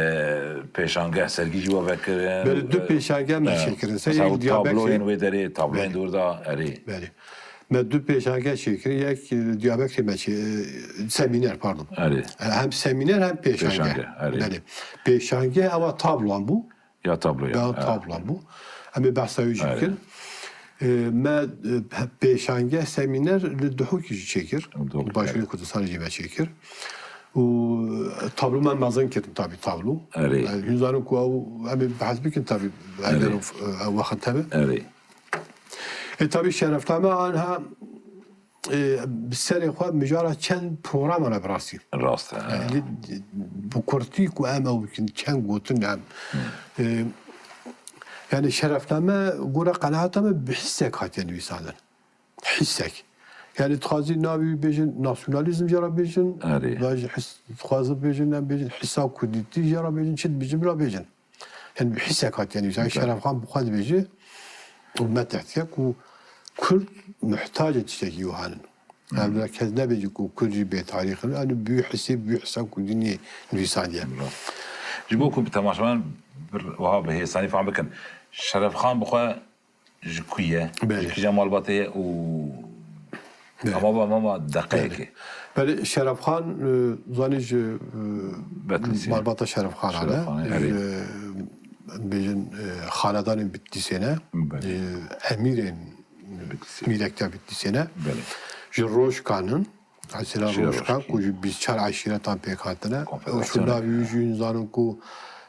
pêşangeh sergî jî we vekirin. Belê, du pêşangeh me çêkirin. Sey mesela yek tabloyên wê derê, tabloyên dûr da, erê. Belê. Me du pêşangeh çêkirin, yek, e, Diyarbekirê me çê-, e, semîner, pardon. Erê. E, hem semîner hem pêşangeh. Pêşangeh, erê. Belê. Pêşangeh ewa tabloan bû. Ya tablo ya. Ya tablo bû. Em ê behsa wî jî bikin. E, me, e, pêşange semîner li Duhokê jî çêkir. Li Duhokê, li Başûrê Kurdistanê jî me çêkir. Û tablo me mezin kirin tabî tablo. Erê. E, hûn zanin ku ew, em ê behs bikin tabî. Eger ew, e, ew wexin tebe. Erê. E, tabii şerefname anha, e, bi serê xwe mijara çend programan e bi rastî. Rast e. Yani, bi kurtî ku em ew bikin, çend gotin em. E, yani şerefname gora qenaeta me bi hissek hatiye nivîsandin. Hissek. Yani dixwazî navî wî bêjin, nasyonalîzm jê re bêjin. Erê. Dixwazî bêjin, em bêjin hisa kurdîtî jê re bêjin, çi dibêjin bila bêjin. Yani bi hissek hatiye nivîsandin. Şerefxan bi xwe dibêje û me tehdîtiye ku Kurd muhtacê tiştekî wihanin. Ev kes nebêje ku Kurd jî bêtarîx in, yani bi wî hisê, bi wî hisa kurdî nî nivîsandiye. Ji bo ku bi temaşevan bir wiha bi hêsanî fehm bikin. Şerefxan bi xwe ji ku ye? Belê. Ji kîja malbatê ye û Belê. Ama ba mama deqeyekê. Belê Şerefxan, e, zanî ji, e, Betlîsê. Malbata Şerefxan e. Şerefxan, erê. Ji, e, em bêjin, e, xanedanên Bitlîsê ne. Belê. E, emîrên Bitlîsê. mîrektiya Bitlîsê ne. Belê. Ji Rojkan in. Esîra Şîra Rojkan Rojkî. Ku ji bîst çar eşîretan pêk hatine. Û Konfederasyonê. Şûnavî wî jî zanin ku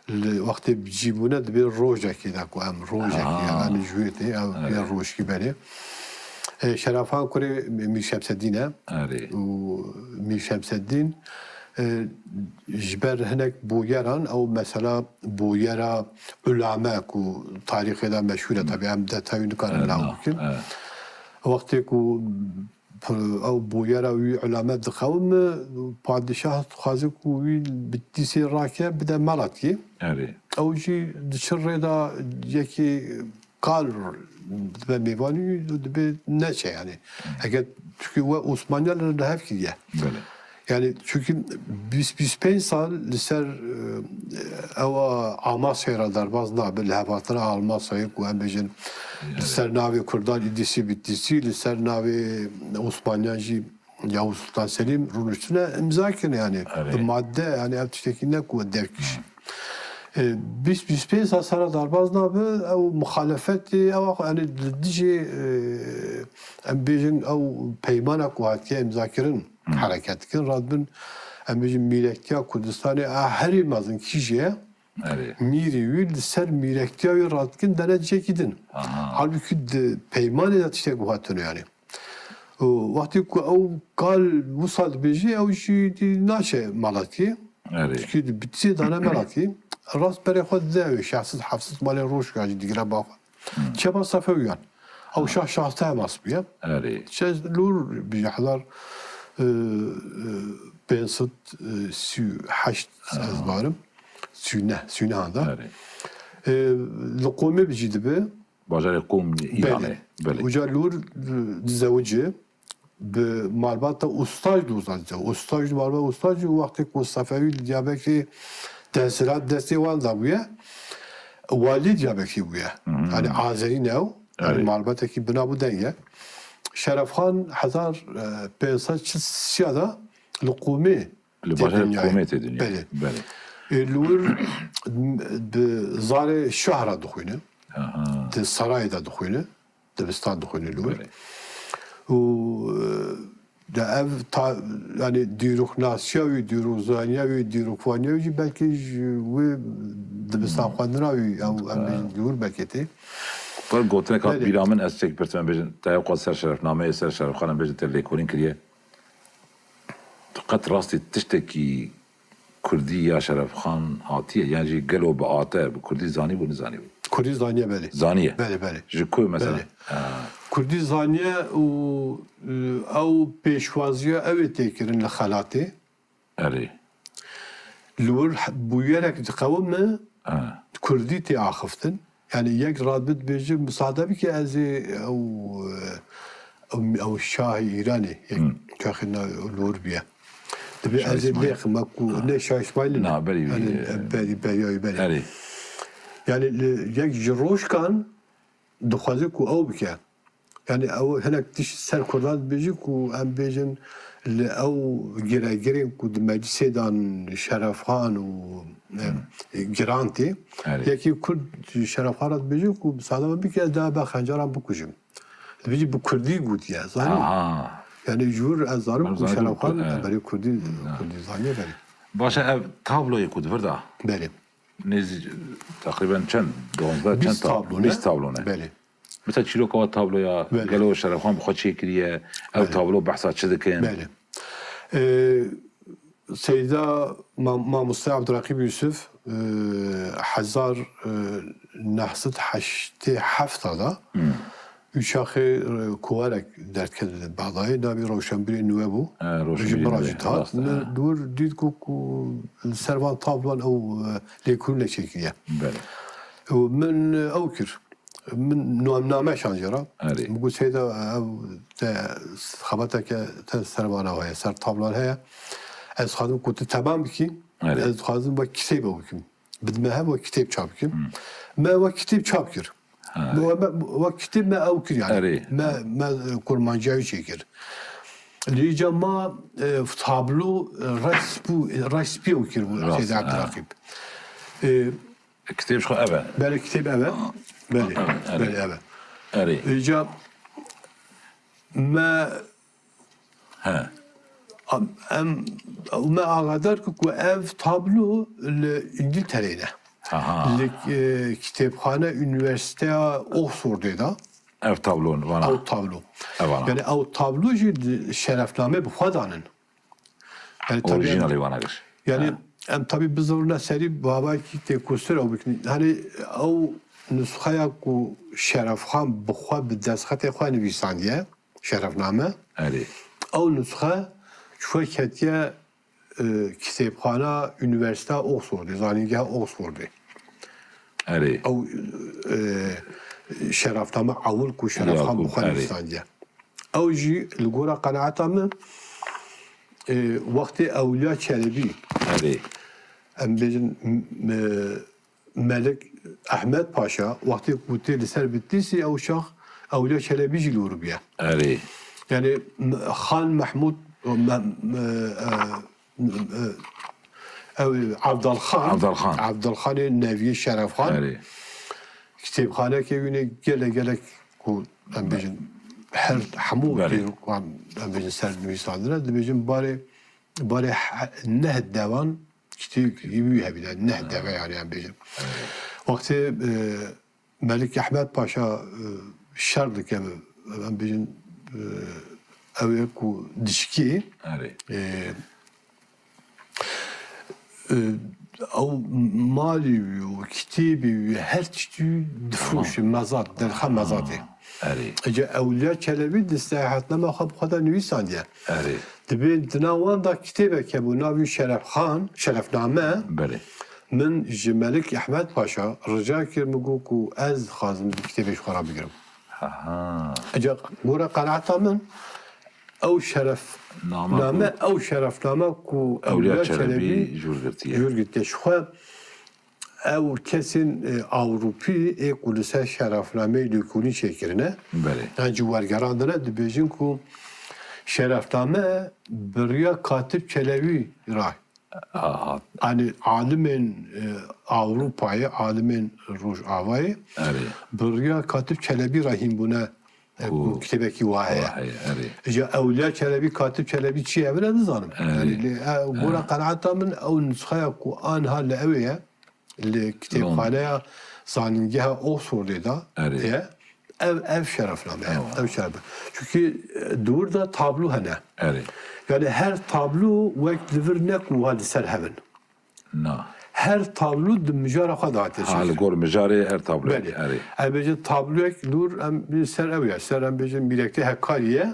li wextê bi cî bûne dibê rojekê de ku em rojekê Ha. yani ji wê tê ev Evet. yê rojkî berê. E, Şerefxan kurê Mîr Şemsedîn e. Erê. Û Mîr Şemsedîn, e, ji ber hinek boyeran, ew mesela boyera Ulame ku tarîxê de meşhûr e, tabii em detayî nikarin Evet, nav na, bikin. Evet. Wextê ku p-, ew boyera wî Ulame diqewime, padişah dixwaze ku wî bi tîsê rake bide Melatiyê. Erê. Ew jî diçe rê de yekî kal dibe mêvanî, dibe neçe yani. Eger, çünkü we Osmaniya li hev kiriye. Belê. Yani çünkü bîst, bîst pênc sal li ser, e, ewa Amasyayê re derbas nabe, li hev hatina Amasyayê ku em bêjin li ser navê Kurdan îdîsî Bitlîsî, li ser navê Osmaniyan jî Yavuz Sultan Selim rûniştine imza kirin yani. Erê. Bi madde yani ev tiştekî ne ku derkiş. E, bîst, bîst pênc sal sera derbas nabe, ew muxalefetê, ew yani li dijî, e, em bêjin ew peymana ku hatiye imza kirin, hereket dikin, radibin, em bêjin mîrektiya Kurdistanê a herî mezin kî jî ye, Erê. mîrî wî li ser mîrektiya wî radikin dene cihekî din. Aha. Halbuki di peymanê de tiştek wiha tune yani. Û wextê ku ew kal wisa dibêjî, ew jî dî naçe Melatiyê. Erê. Çünkü di Bitlîsê dane Melatiyê. Rast berê xwe dide ew şeş sed heft sed malê Rojkan jî digire ba xwe. Çeba Sefewiyan. Ew şah şaxte hemas bûye. Erê. Çe lûr bi hezar, e, e, pênc sed, e, sî û heşt ez barim. Sî û neh, sî û neh da. Erê. E, li Qomê bi jî dibe. Bajarê Qom Îranê. Belê. Uca lûr, e, dizewice. Bi malbata Ustaj dozan. Ustaj, malbata Ustaj wextê ku Sefewî li Diyarbekirê desthilat destê wan da bûye. Walî Diyarbekirê bûye. Yani Azerî ne ew. Yani Evet. Malbatekî bina bû denge. Şerefxan hezar pênc sed çil sîya da li Qomê Li tê bajarê dinyayê. Qomê tê dinyayê. Belê. Belê. E, li wir bi zarê şahra dixwîne. Aha. Di sarayê de dixwîne. Dibistan dixwîne li wir. Belê. Û, e, de ev ta, yani dîroknasiya wî, dîrokzaniya wî, dîrokvaniya wî jî belkî ji wê dibistan xwendina wî, ew em bêjin li wir belkî tê. Wer gotinek hat Belê. bîra min, ez çek pirsim, em bêjin, te ewqas ser şerefnameyê, ser Şerefxan em bêjin te lêkolîn kiriye. Tu qet rastî tiştekî Kurdî ya Şerefxan hatiye? Yan jî gelo bi ate, bi Kurdî zanî bû, nizanî bû? Kurdî zaniye belê. Zaniye? Belê, belê. Ji ku mesela? Belê. Ha. Kurdî zaniye û, e, ew pêşwaziya ew ê tê kirin li xelatê. Erê. Li wir bûyerek diqewime, ha, Kurdî tê axiftin. Yani yek radibit bêje, misade bike ez ê ew, ew, ew şahê Îranê, yek çaxê na li wir bûye. Dibê ez ê lêxim, me ku ne Şah Îsmaîl ne. Na, berî, yani, e, berî, berî, berî. Erê. Yani li, yek ji Rojkan dixwaze ku ew bike. Yani ew hinek tişt ser Kurdan dibêjî ku em bêjin li ew giregirên ku di meclisê dan Şerefxan û, e, giran tê. Erê. Yekî Kurd Şerefxan re dibêje ku misade min bike ez dê be xenceran bikujim. Dibêjî bi Kurdî gotiye, zanî? Aha. Yani ji wir ez zanim ku Şerefxan, e, berê Kurdî, Kurdî zaniye berê. Baş e, ev tabloyê ku di vir de. Belê. Nêzî teqrîben çend? Duwazdeh çend tablo ne? Bîst tablo ne? Belê. Mesela çîroka we tabloya Belê. gelo Şerefxan bi xwe çêkiriye, ew Belê. tablo behsa çi dikin? Belê. Ee, Seyda Ma-, Mamoste Abduraqîb Yusuf, e, hezar, e, neh sed heştê heft da Hmm. Û şaxê, e, kovarek derdket li Bexdayê, navê Rewşenbîrê Nûwe bû. E, Rewşenbîrê Ji min re Nûwe, jî dihat. rast e. Min dûr dît ku, ku li ser van tabloan ew, e, lêkolînek çêkiriye. Belê. Û min, e, ew kir. Min nuamname şand jê re. Erê. Min got, Seyda, ew te xebateke te ser vana heye, ser tabloan heye. Ez dixwazim ku tu temam bikî. Erê. Ez dixwazim wek kitêb ew bikim. Bidime hev wek kitêb çap bikim. Hmm. Me wek kitêb çap kir. Ha. Me, me, wek kitêb me ew kir yani. Erê. Me, me, e, kurmanciya wî çêkir. Lê îca ma, e, tablo, e, respû, e, respî ew kir bû Rast, Seyda ha. Abduraqîb. E, Kitêb ji xwe ev e. Belê kitêb ev e. Belê, Erê. belê ev e. Erê. Îca me He. Em, em, me agadar kir ku ev tablo li Îngiltereyê ne. Aha. Li, e, kitêbxane Unîversîteya Oxfordê de. Ev tablo, vana. Ew tablo. Ev vana. Yani ew tablo jî di şerefname bi xwe danin. Yani tabii Orîjînalê vana kir. Yani Ha. em tabii bizorna serî bavakî tê kusur ew bikin. Hani ew nusxeya ku Şerefxan bi xwe bi destxetê xwe nivîsandiye. Şerefname. Erê. Ew nusxe ji xwe ketiye, e, kitêbxana Unîversîteya Oxfordê, Zanîngeha Oxfordê. Erê. Ew, e, şerefname ewil ku Şerefxan Ya ku, bi xwe erê. nivîsandiye. Ew jî li gora qenaeta min, e, wextê Ewliya Çelebî, Erê. em bêjin, m-, m-, Melik Ehmed Paşa, wextê ku tê li ser bitîsî ew şax Ewliya Çelebî jî li wir bûye. Erê. Yani, m-, Xan Mehmûd, me-, me-, e, e, ew Abdal Xan, Abdal Xan. Abdal Xanê neviyê Şeref Xan. Erê. Kitêbxanekê wî ne gelek gelek ku em bêjin her hemû Belê. tê-, em bêjin ser nivîsandine, dibêjin barê, barê he-, neh dewan Kitêb wî hebîne, neh deve yani em bêjin. Wextê, e, Melik Ehmed Paşa, e, şer dike, em bêjin, e, ew ê ku dişkî, Erê. e, e, ew malî wî û kitêbî wî her tiştî wî difroşe, Aha. mezat, derxe mezatê. Erê. Ece Ewliya Çelebî di seyahatnama xwe bi xwe de nivîsandiye. Erê. Dibê di nav wan de kitêbek hebû, navî Şerefxan, Şerefname. Belê. Min ji Melik Ehmed Paşa rica kir, min got ku ez dixwazim bi kitêbê ji xwe re bigirim. Aha. Ece gora qenaeta min ew şeref Name name, ku ew şerefname ku Ewliya Ewliya Çelebî Çelebî jûr girtiye. jûr girtiye. Ji xwe Ew kesên, e, Ewropî ê ku li ser şerefnameyê lêkolîn çêkirine, Belê. yan jî wergerandine, dibêjin ku şerefname bi riya Katib Çelewî re. Aha. Yanî alimên, e, Ewropayê, alimên Rojavayê Erê. bi riya Katib Çelebî re hîn bûne, e, Ku ku kitêbekî wa heye. wa heye, erê. Ji Ewliya Çelebî, Katib Çelebî çi ye, min nizanim. Erê. Yanî lê, e, gora Erê. qenaeta min ew nusxeya ku aniha li ew ê ye. Li kitêbxaneya Zanîngeha Oxfordê de Erê. ye. Ev, ev şerefname ye. Ewa. Ev şeref. Çunkî, e, di wir de tablo hene. Erê. Yani her tablo wek li vir ne ku wiha li ser hev in. Na. Her tablo di mijara xwe de hate Ha, li çêkirin. gor mijarê her tabloyek. Belê. Erê. Em bêjin tabloyek li wir em ser ew ye. Ser em bêjin Mîrekte Hekarî ye.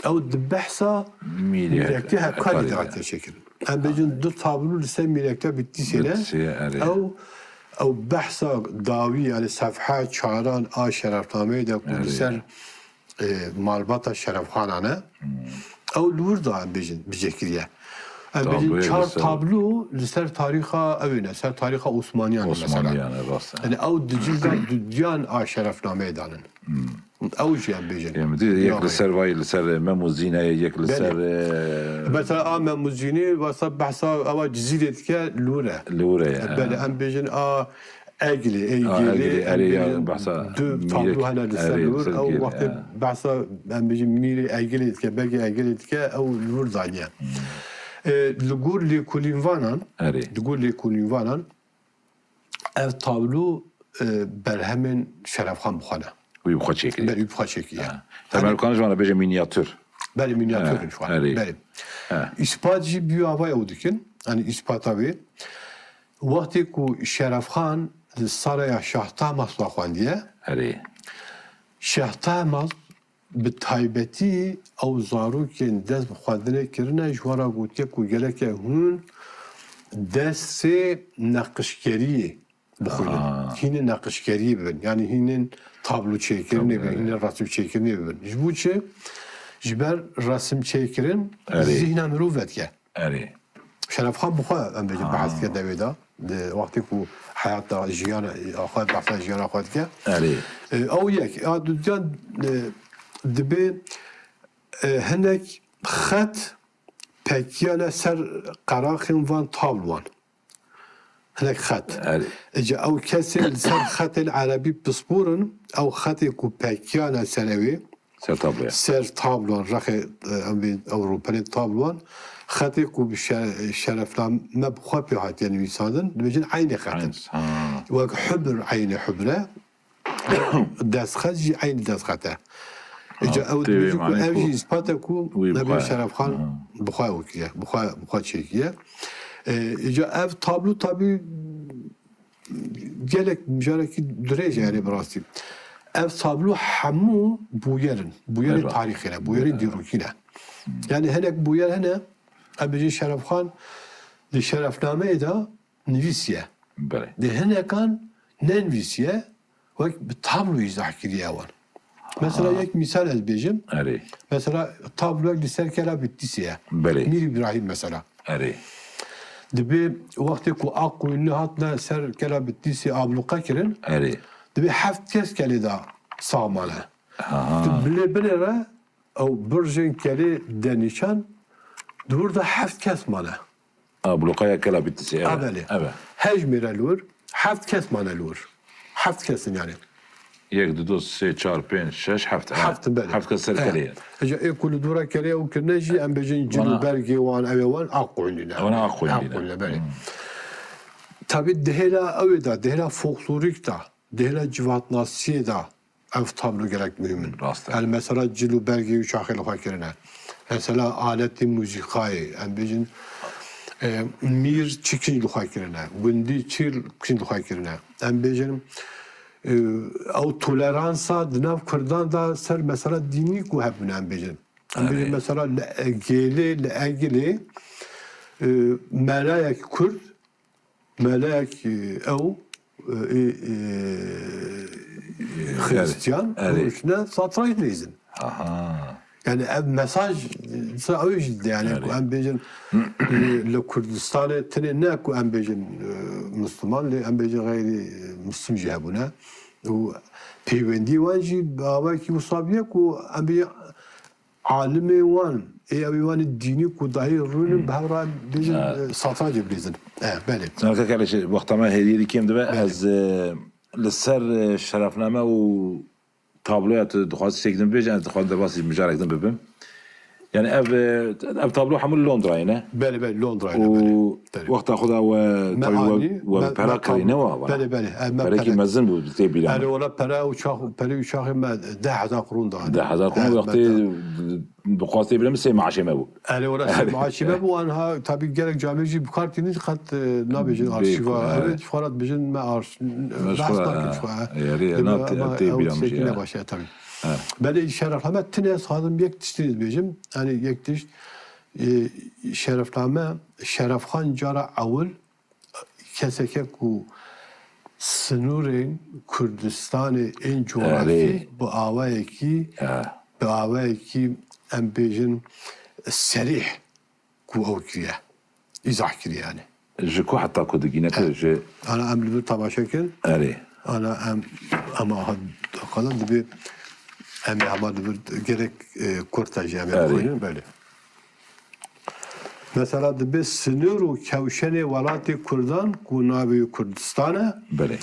Ew di behsa Mîrek-, Mîrekte Hekarî Hekarî de de. hate çêkirin. Em bêjin du tablo li ser Mîrekte Bitîsê ne. Bitîsê, erê. Ew, ew behsa dawî, yani sefha çaran a şerefnameyê de ku li Erê. ser, e, malbata Şerefxana ne. Hmm. Ew li wir de em bêjin bicêkiriye. Em bêjin Tabloyê çar li ser tablo li ser tarîxa ew ê ne, ser tarîxa Osmaniyan e mesela. Osmaniyan e, rast e. Yani ew di cilda dudiyan a şerefnameyê danin. Hmm. Ew jî em bêjin. Em dî yek Ya li ser vay, li ser Mem û Zîn heye, yek li Belê. ser, e, Mesela a Mem û Zînê, wesa behsa ewa Cizîrê dike, li wir e. Li wir e, Belê, ha. em bêjin a Egilê, ey Ha, Egilê, Egilê, em erê ya bêjin behsa du Mîrek, tablo hene li ser erê, li wir, ser ew Egilê, wextê ha. behsa em bêjin Mîrê Egilê dike, Begê Egilê dike, ew li wir daniye. Hmm. E, li gor lêkolînvanan, Erê. li gor lêkolînvanan, Ev tablo, e, berhemên Şerefxan bi xwe ne. Wî bi xwe çêkiriye. Belê, wî bi xwe çêkiriye. Ha. Temelkan ji wan re bêje mînyatûr. Belê, mînyatûr Ha, in ji wan. erê. Belê. Ha. Îspat jî bi avaya ew dikin. Yanî îspata wê. Wextê ku Şerefxan li sareya Şah Tahmasp xwendiye, Erê. Şah Tahmasp bi taybetî ew zarokên dest bi xwendinê kirine, ji wan re gotiye ku gereke hûn dersê neqişgeriyê bixwînin. Ha. Hînên neqişgeriyê bibin. Yanî hînên tabloçêkirinê bibin, Tabii. hînên resimçêkirinê bibin. Ji bo çi? Ji ber resimçêkirin Erê. zihna mirov vedike. Erê. Şerefxan bi xwe, em bêjin, Ha. behs dike devê de. Di wextê ku heyata jiyana xwe, behsa jiyana xwe dike. Erê. E, ew yek. A dudiyan, e, dibê, e, hinek xet pekiyane ser qeraxên van tabloan. Hinek xet. Erê. Îca ew kesên li ser xetên erebî pispor in, ew xetê ku pekiyane ser ew ê, Ser tabloya. ser tabloan, rexê, e, em bê, ew rûpelên tabloan, xetê ku bi şe-, şerefname bi xwe pê hatiye nivîsandin, dibêjin eynê xet in. Eyn, ha. Wek hubir eynê hubir e, destxet jî eynî destxet e. Îca Ha, ew tê dibêjin ku manê ev ku jî îspat e ku wî bi Nebî xwe. Şerefxan Ha. bi xwe ew kiriye, bi xwe, bi xwe çêkiye. E, îca ev tablo tabî gelek mijarekî dirêj e, yani bi rastî. Ev tablo hemû bûyer in. Bûyerê Eyvallah. tarîxê ne, bûyerê Eyvallah. dîrokî ne. Yani hinek bûyer hene, em bêjin Şerefxan di şerefnameyê de nivîsiye. Belê. Di hinekan nenivîsiye, wek bi tablo îzah kiriye wan. Mesela Ha. yek mîsal ez bêjim. Erê. Mesela tabloyek li ser kela Bitlisê ye. Belê. Mîr Îbrahîm mesela. Erê. Dibê wextê ku Aqoyunlî hatine ser kela Bitlisê abluqe kirin, Erê. dibê heft kes kelê de sax mane. Ha. Tu bilê binê re ew birjên kelê de nîşan, di wir de heft kes mane. Abluqeya kela Bitlisê, Ha, evet. belê. Evet. Hejmêre li wir, heft kes mane li wir. Heft kes in yani. Yek, du, du, sê, çar, pênc, şeş, heft. Evet. Heft, belê. Heft kes ser Evet. kelê ye. Îca ê ku li dora kelê ew kirine jî, em bêjin cil û Wana bergê wan, ew ê wan Aqoyunlî ne. Wana Aqoyunlî ne. Aqoyunlî, belê. Hmm. Tabî di hêla ew ê de, di hêla folklorîk de, di hêla civatnasiyê de, ev tablo gelek muhîm in. Rast e. Yani mesela cil û bergê û şaxê li xwe kirine. Mesela aletê muzîkayê, em bêjin, e, mîr çi kî li xwe kirine, gundî çi kî li xwe kirine. Em bêjin, e, ew toleransa di nav Kurdan de ser mesela dînî ku hebûne, em bêjin. Em bêjin Erê. mesela li, e, Gêlê, li Egilê, e, melayek Kurd, Melek, e, ew, e, e, e, Xristiyan, erê. rûşne satranç lêzin. Aha. Yani ev mesaj, e, sa ew jî de yani Erê. ku em bêjin, e, li Kurdistanê tenê ne ku em bêjin, e, Müslüman, lê em bêjin xeyrî, e, Müslüm jî hebûne. Û peywendî wan jî bi awayekî wisa bûye ku em bêjin alimê wan, ê ew ê wan ê dînî ku dahî rûnin bi hev re bêjin, e, satrancê bilîzin. E, belê. Zanaka kele ji wexta me hêriyê dî kêm dibe, Belê. ez, e, li ser, e, şerefname û tabloya tu dixwazî ştêk din bibêje, ez dixwazim derbasî mijarek din bibim. Yani ev, e, ev tablo hemû li Londrayê ne? Belê, belê, Londrayê ne, Û belê. Belê. wexta xwe de we, Me tabî we, anî, we me, pera me kirî tab-, ne wa, wa? belê, belê, e, me Perekî pere. mezin bû, tê bîra me. Erê, wala pere û çax, pere û çaxê me deh hezar kron da. Deh hezar kron Evet, wextê me da. dixwastê bile min sê maaşê me bû. Erê, wala sê maaşê me bû, anha tabî gelek camê jî bi kar tînin qet, e, nabêjin Bê arşîva. ku, Erê, evet. ji xwe re dibêjin me arş-, Me ji behs xwe, nakin ji xwe. e, erê, Dê na me, tê, ama tê ew bîra min tiştekî jî, ne e. baş e, tabî. E. Belê şerefname tine ez xwazim yek tiştî ez bêjim. Yani yek tişt, e, şerefname, Şerefxan cara ewil keseke ku sinûrên Kurdistanê ên coğrafî Erê. bi awayekî, Ya. bi awayekî em bêjin serîh ku ew kiriye. Îzah kiriye yani. Ji ku heta ku digîne ku ji Ana em li vir temaşe kin. Erê. Ana em, em aha qala dibe em ê hema li vir gerek, e, kurta jî em ê Erê. bixwînin, belê. Mesela dibe sinûr û kewşenê welatê Kurdan ku navê wî Kurdistan e, Belê.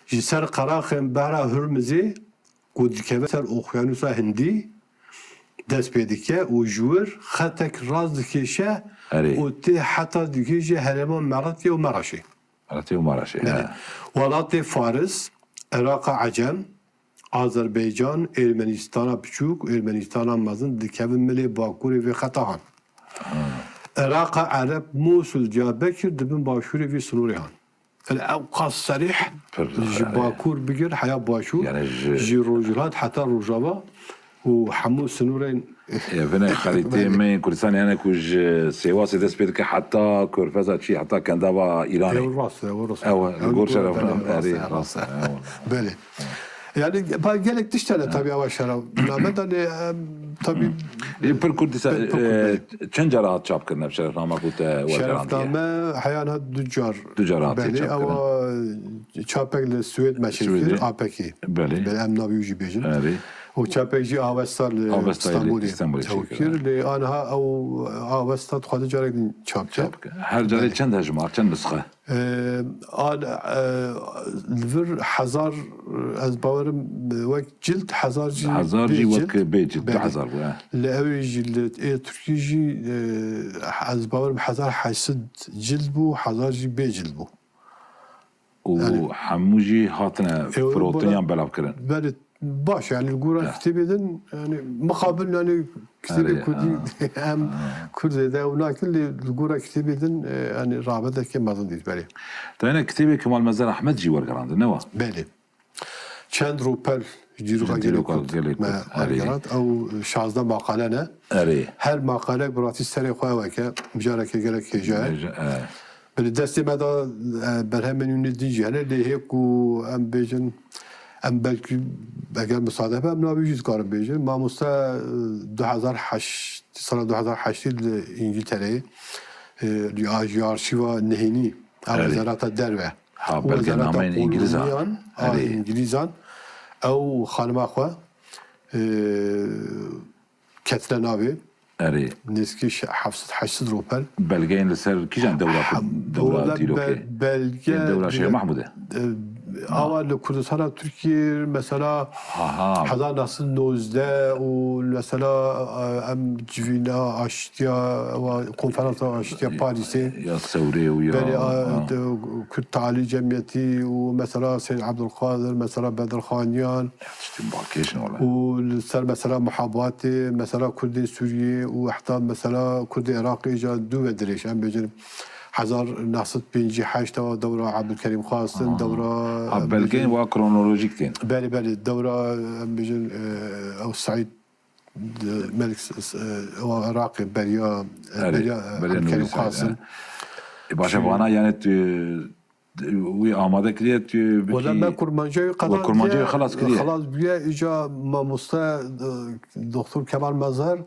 ji ser qeraxên Behra Hurmizê ku dikeve ser Oqyanusa Hindî dest pê dike û ji wir xetek rast dikêşe Erê. û tê heta digihîje herêma Meretiyê û Meraşê. Meretiyê û Meraşê, Belê. he. Welatê Faris, Iraqa Ecem, Azerbaycan, Ermenîstana piçûk û Ermenîstana mezin dikevin milê bakurê vê xeta han. Iraqa Ereb, Mûsul, Diyarbekir dibin başûrê vî sinorê han. Yanî ew qas serîh, ji bakur bigir heya başûr, ji rojhilat heta rojava û hemû sinorên. Evine xerîtê me yên Kurdistan, yani ku ji Sêwasê dest pê dike heta Körfeza çî, heta kendava Îranê. Ew rast e, ew rast e. Ew, li gor şerefname, erê, rast e. Belê. Yani, pa-, gelek tişt hene tabii, ewa şerefname de lê, em, tabii. Ê, pir kurt dîsa, pir, pir kurt, e, belê. Çend cara hat çap kirine bi şerefname ku te wergerandiye? Şerefname heyan hat du car. Du cara hatiye çap kirine. Belê, ewa çapek li Swêd me çêkir, Swêdê. A P K. Belê. Belê, em navî wî jî bêjin. Erê. Û çapek jî Avesta li Avestayê li Stenbolê. Stenbolê ew çêkir, kir, ha. Lê aniha ew Avesta dixwaze carek din çap ke. Çap ke. Her carê çend hejmar, çend nisxe? Ee, al, e, li vir hezar, ez bawerim wek cild, hezar jî bê cild. Hezar jî wek bê cild, du hezar bû, he. Li ewê jî li ê Tirkî jî, e, ez bawerim hezar heşt sed cild bû, hezar jî bê cild bû. Û hemû jî hatine firotin yan belavkirin. Belê, baş, yani li gora kitêbê din, yani mixabin, yani kitêbê kurdî em kurd zêde ew nakin, lê li gora kitêbê din, e, yani rağbeteke mezin dît, belê. Dayana kitêbê Kemal Mezer Ahmed jî wergerandin, ne wa? Belê. Çend rûpel ji dîroka gelê kurd me wergerand, ew şazdeh maqale ne. Erê. Her maqalek bi rastî serê xwe ew eke, mijareke gelek hêja ye. Hêja, e. Belê destê me de, e, berhemên wî din jî hene, lê hê ku em bêjin, em belkî eger misade be, em navê wî jî dikarin bêjin. Mamoste, e, du hezar heşt, sala du hezar heştê li Îngiltereyê, e, li, ji arşîva nehênî, a wezareta derve. Ha, û belgenameyên Îngilîzan. Wezareta Koloniyan a Îngilîzan, ew xanima xwe, e, ketine navê. Erê. Nêzîkî heft sed heşt sed ropel. Belgeyên li ser kîjan dewra ku, dewra dîrokê? Belge, dewra Şêx Mehmûdê. E, awa li Kurdistana Tirkiyê, mesela, hezar neh sed nozdeh û mesela, e, em civîna aştiya, ewa konferansa aştiya Parîsê. Ya Sewrê û ya. Belê, a, de, Kurd Talî Cemiyetî û mesela Seyyid Abdulkadir, mesela Bedirxaniyan. Tiştên balkêş ne wele. Û li ser mesela muhabatê, mesela Kurdên Sûriyê û heta mesela Kurdên Iraqê jî du ve dirêj, em bêjin hezar neh sed pêncî heşt ewa dewra Abdulkerîm Xasin, dewra, ha, em belgeyên bêjin wa kronolojîk tên. Belê, belê, dewra, em bêjin, e, ew Seîd, e, Melik, e, ewa Iraqê beriya, e, beriya, e, Abdulkerîm Xasin. E, baş e, vana yani tu Wî amade kiriye, tu bikî. Wela me kurmancîya wî qedand, kurmancîya wî xelas kiriye. Xelas bûye, îca mamoste, e, Doktor Kemal Mazhar,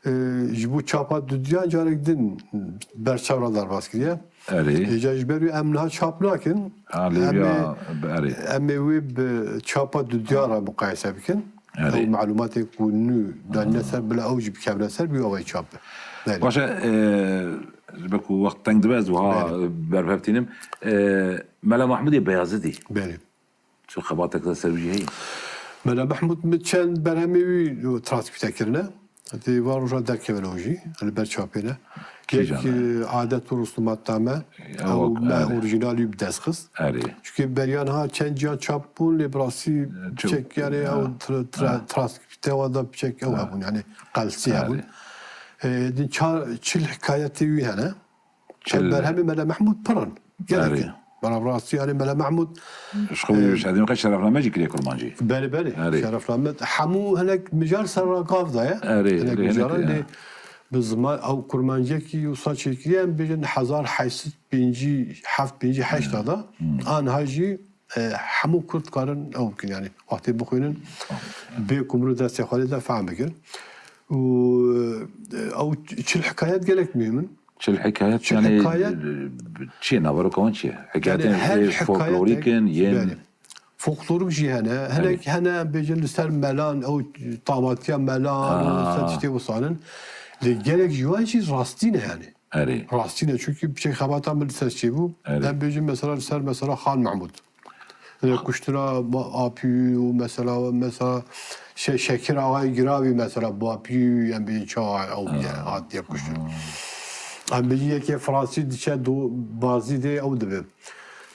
e, ji bo çapa dudiyan carek din ber çav re derbas kiriye. Erê. Îca ji ber wî em niha çap nakin. Ha, lê em ê, erê, em ê wî bi çapa dudiyan re muqayese bikin. Erê. Ew malumatê ku nû danîne ser, bila ew jî bikevine ser, bî awayî çap be. Belê. Baş e, e, ji ber ku wext teng dibe, ez wiha, belê, berhev tînim. E, Mela Mahmudê Beyazidî. Belê. Çi xebatek de ser wî jî heye? Mela Mahmud, min çend berhemê wî transkrîpte kirine. Dê van roja derkevin ew jî, li ber çapê ne. Kîjan e? Yek, e, Adet û Rûsumat Name, ew, ew me, erê, orîjinal wî bi dest xist. Erê. Çunkî beriya niha çend ciyan çap bûn, lê bi rastî, e, çi-, piçek, yani, e, ew tra-, tra-, e, transkrîpte wan de piçek ew, e, hebûn, yani qelsî, e, hebûn. E, din çar, çil hikayetê wî hene. Çil. Berhemê Mele Mehmûd pir in. Gelek in. Erê. Bana bi rastî, yani Mele Mehmûd, ji xwe, e, ji hedî xwe şerefname jî kiriye kurmancî. Belê, belê. Erê. Şerefname. Hemû hinek mijar ser re gav daye. Erê, hinek mijaran, e, lê bi ziman ew kurmanciyekî wisa çêkiriye, em bêjin hezar heşt sed pêncî heft pêncî heşt de. Hmm. Aniha jî, e, hemû Kurd karin ew bikin, yani wextê bixwînin, bê ku mirov destê xwe lê de fehm bikin. Û, e, ew çil hikayet gelek muhim in. Çil hikayet, çil yani, hikayet, e, çi ye, naveroka wan çi ye? Hikayetên, yani her, e, hikayetek folklorîk in, yên, belê. Folklorik jî hene, hinek, belê, hene, em bêjin li ser melan, ew tamatiya melan, aa, ser tiştê wisanin. Lê gelek ji wan jî rastî ne yani. Erê. Rastî ne, çunkî piçek xebata min li ser çêbû. Erê. Em bêjin mesela li ser mesela Xan Mehmûd. Li kuştina ma-, Apî û mesela, mesela Şe-, Şekir Axayê Giravî mesela Bapî û em bêjin çawa ew bûye, ha, hatiye kuştin. Ha. Em bêjin yekê Fransî diçe do-, bazî dê ew dibe.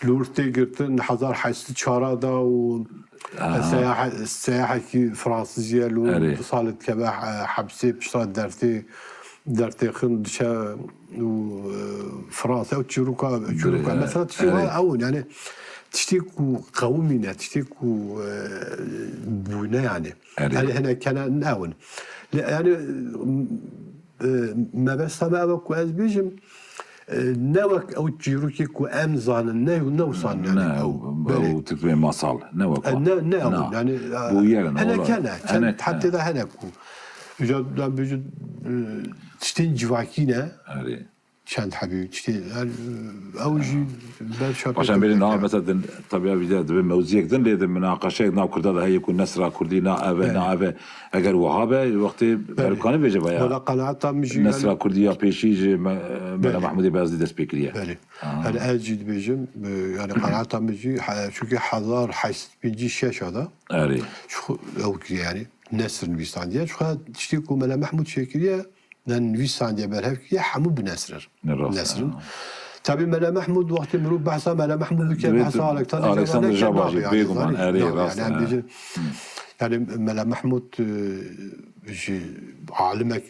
li wir tê girtin, hezar heşt sed çar da û Aha. seyahe-, seyahekî Fransizî ye, li wir Erê. du sal dikeve he-, hepsê, pişta dertê, dertê xin diçe û, e, Fransa û çîroka, çîroka. Dirê, Mesela tiştê erê. wa ew in, yani tiştê ku qewimîne, tiştê ku, e, bûne yani. Erê. Yani hinek kene ne ew in. Lê yani, e, mebesta me ew e ku ez bêjim, e, ne wek ew çîrokê ku em zanin, ne, ne wisa Ne, yani ew. Belê. ew Tirkmê masal, ne wek E, wan. ne, ne ew, Na. yani, e, Bûyer in, hinek wala. hene, çend Hinek, hebtê he. de hene ku. Îca, em bêjin, e, tiştên civakî ne. Erê. Çend hebî, tiştê, her, ew jî ber şapê Paşan bêjin, Tirkiye. niha mesela din, tabii ya, bir de, bir mewziyek din, lê di münaqeşeyek nav Kurda da heye ku nesra Kurdî na ev e, Evet. na ev e. Eger wiha be, wextê Belê. berkanî bêje vaya. Wala qenaeta min jî Nesra yani Kurdî ya pêşî ji Me-, Mela Belê. Mehmûdê Beyazî dest pê kiriye. Belê. Aha. Yani ez jî dibêjim, e, yani qenaeta min jî, he-, çünkü hezar heşt sed pêncî şeş da Erê. şu ew kiriye yani, nesr nivîsandiye. Şu tiştê ku Mela Mehmûd çêkiriye, ne nivîsandiye berhev kiriye, hemû bi nesr in. Ne rast, Nesr in. ha. Tabii Mela Mehmûd, wextê mirov behsa Mela Mehmûd bike, Divê behsa tu Alexander Alexander Jaba Jaba jî, jî, bêguman, zanî, erê, zanî, rast, yani, em ha. bêjin, yani Mela Mehmûd, e, ji alimek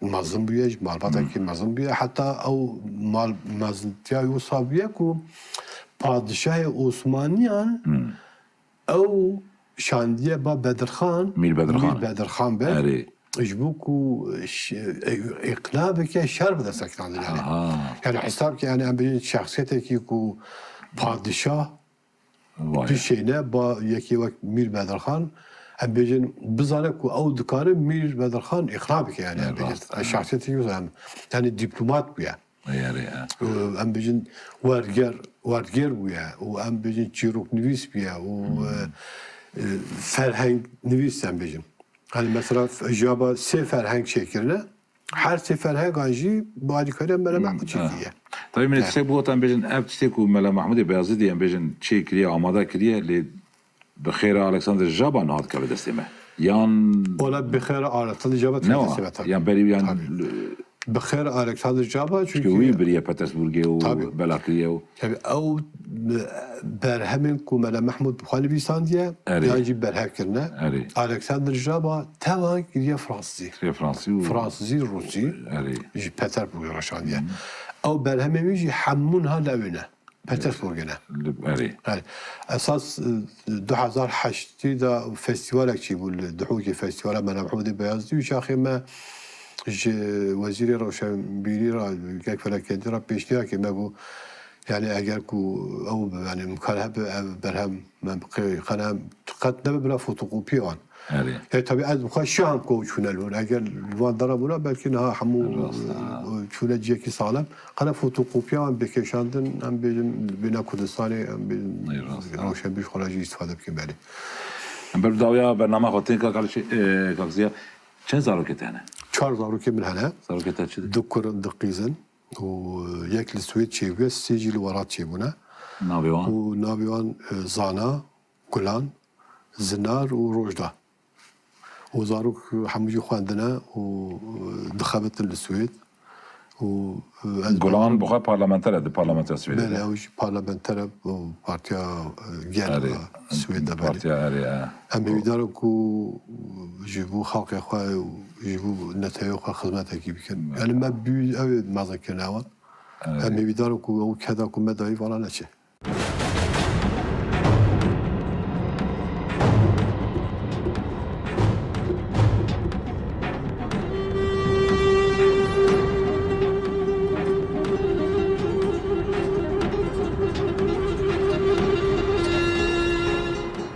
mezin bûye, ji malbatekî Hmm. mezin bûye. Heta ew mal-, mezintiya wisa bûye ku padişahê Osmaniyan Hmm. ew şandiye ba Bedirxan, Mîr Bedirxan. Mîr Bedirxan be. Erê. Ji bo ku ş-, e-, îqna bike şer bide sekinandin yani. Aha. Yani hesab ki yani em bêjin şexsiyetekî ku padişah Vay. bişêne ba yekê wek Mîr Bedirxan, em bêjin bizane ku ew dikare Mîr Bedirxan îqna bike yani. Ne Em bêjin rast, ha. şexsiyetekî wisa em, yani diplomat bûye. Erê, ha. Û em bêjin werger, werger bûye û em bêjin çîroknivîs bûye û, Hmm. e, e, ferhengnivîs em bêjin. Hani mesela f-, jaba sê ferheng çêkirine, her sê ferhengan jî bi alîkariya Mela Hmm, Mehmûd ha. çêkiriye. Tabii min Evet. tiştek bi gotan bêjin, ev tiştê ku Mela Mehmûdê Beyazîdî em bêjin çê kiriye, amade kiriye, lê bi xêra Alexander Jaba niha dikeve destê me. Yan Ola bi xêra Alexander Jaba Ne dikeve wa? destê me tabii. Yan berî yan Tabii. Bi xêr Alexander Jaba, Çünkü çünkü wî biriye Petersburgê û Tabii. bela kiriye û Tabii ew, e, berhemên ku Mela Mehmûd bi xwe nivîsandiye, Erê. yan jî berhev kirine. Erê. Alexander Jaba tevan kiriye Fransizî. Kiriye Fransizî û Fransizî, Rûsî, Erê. ji Petersburgê reşandiye. Hı. Ew berhemên wî jî hemû niha lewê ne. Petersburgê ne. Li, erê. Yani, esas, e, du hezar heştê de festîvalek çêbû li Duhokê, festîvala Mela Mehmûdê Beyazîdî û çaxê me ji Wezîrê Rewşenbîrî re, Kek Felekendî re pêşniyar kir, me got, yani eger ku ew, yani imkan hebe ev berhem me biqê, qene qet nebe bila fotokopiya wan. Erê. E, tabii ez bi xwe şahim ku ew çûne li wir. Eger li van dera bûna, belkî niha hemû, Rast, ha. e, çûne ciyekî saxlem. Qene fotokopiya wan bê kêşandin, em bêjin, bêne Kurdistanê, em bêjin, Ey, rast, ha. rewşenbîr ji xwe re jî îstîfade bikin belê. Em ber bi dawiya bernama xwe tên, kak Alişê, e, kak Ziya, çend zarokê te hene? Çar zarokê min hene. Zarokê te çi dikin? Du kur in, du qîz in. Û yek li Swêd çêbûye, sê jî li welat çêbûne. Navê wan? Û navê wan, e, Zana, Gulan, Zinar û Rojda. Û zarok hemû jî xwendine û, e, dixebitin li Swêd. Û, e, ez Gulan bawer bi xwe parlamenter e di parlamentoya Swêdê Belê, de. ew jî parlamenter e, û Partiya, e, Gel Erê. a Swêd de, belê. Partiya Erê, e. Em hêvîdar in ku ji bo xelkê xwe û ji bo neteweyê xwe xizmetekî bikin. Belê. Yani me bî ew ê mezinkirine wan. Erê. Em hêvîdar in ku ew keda ku me dayî vala neçe.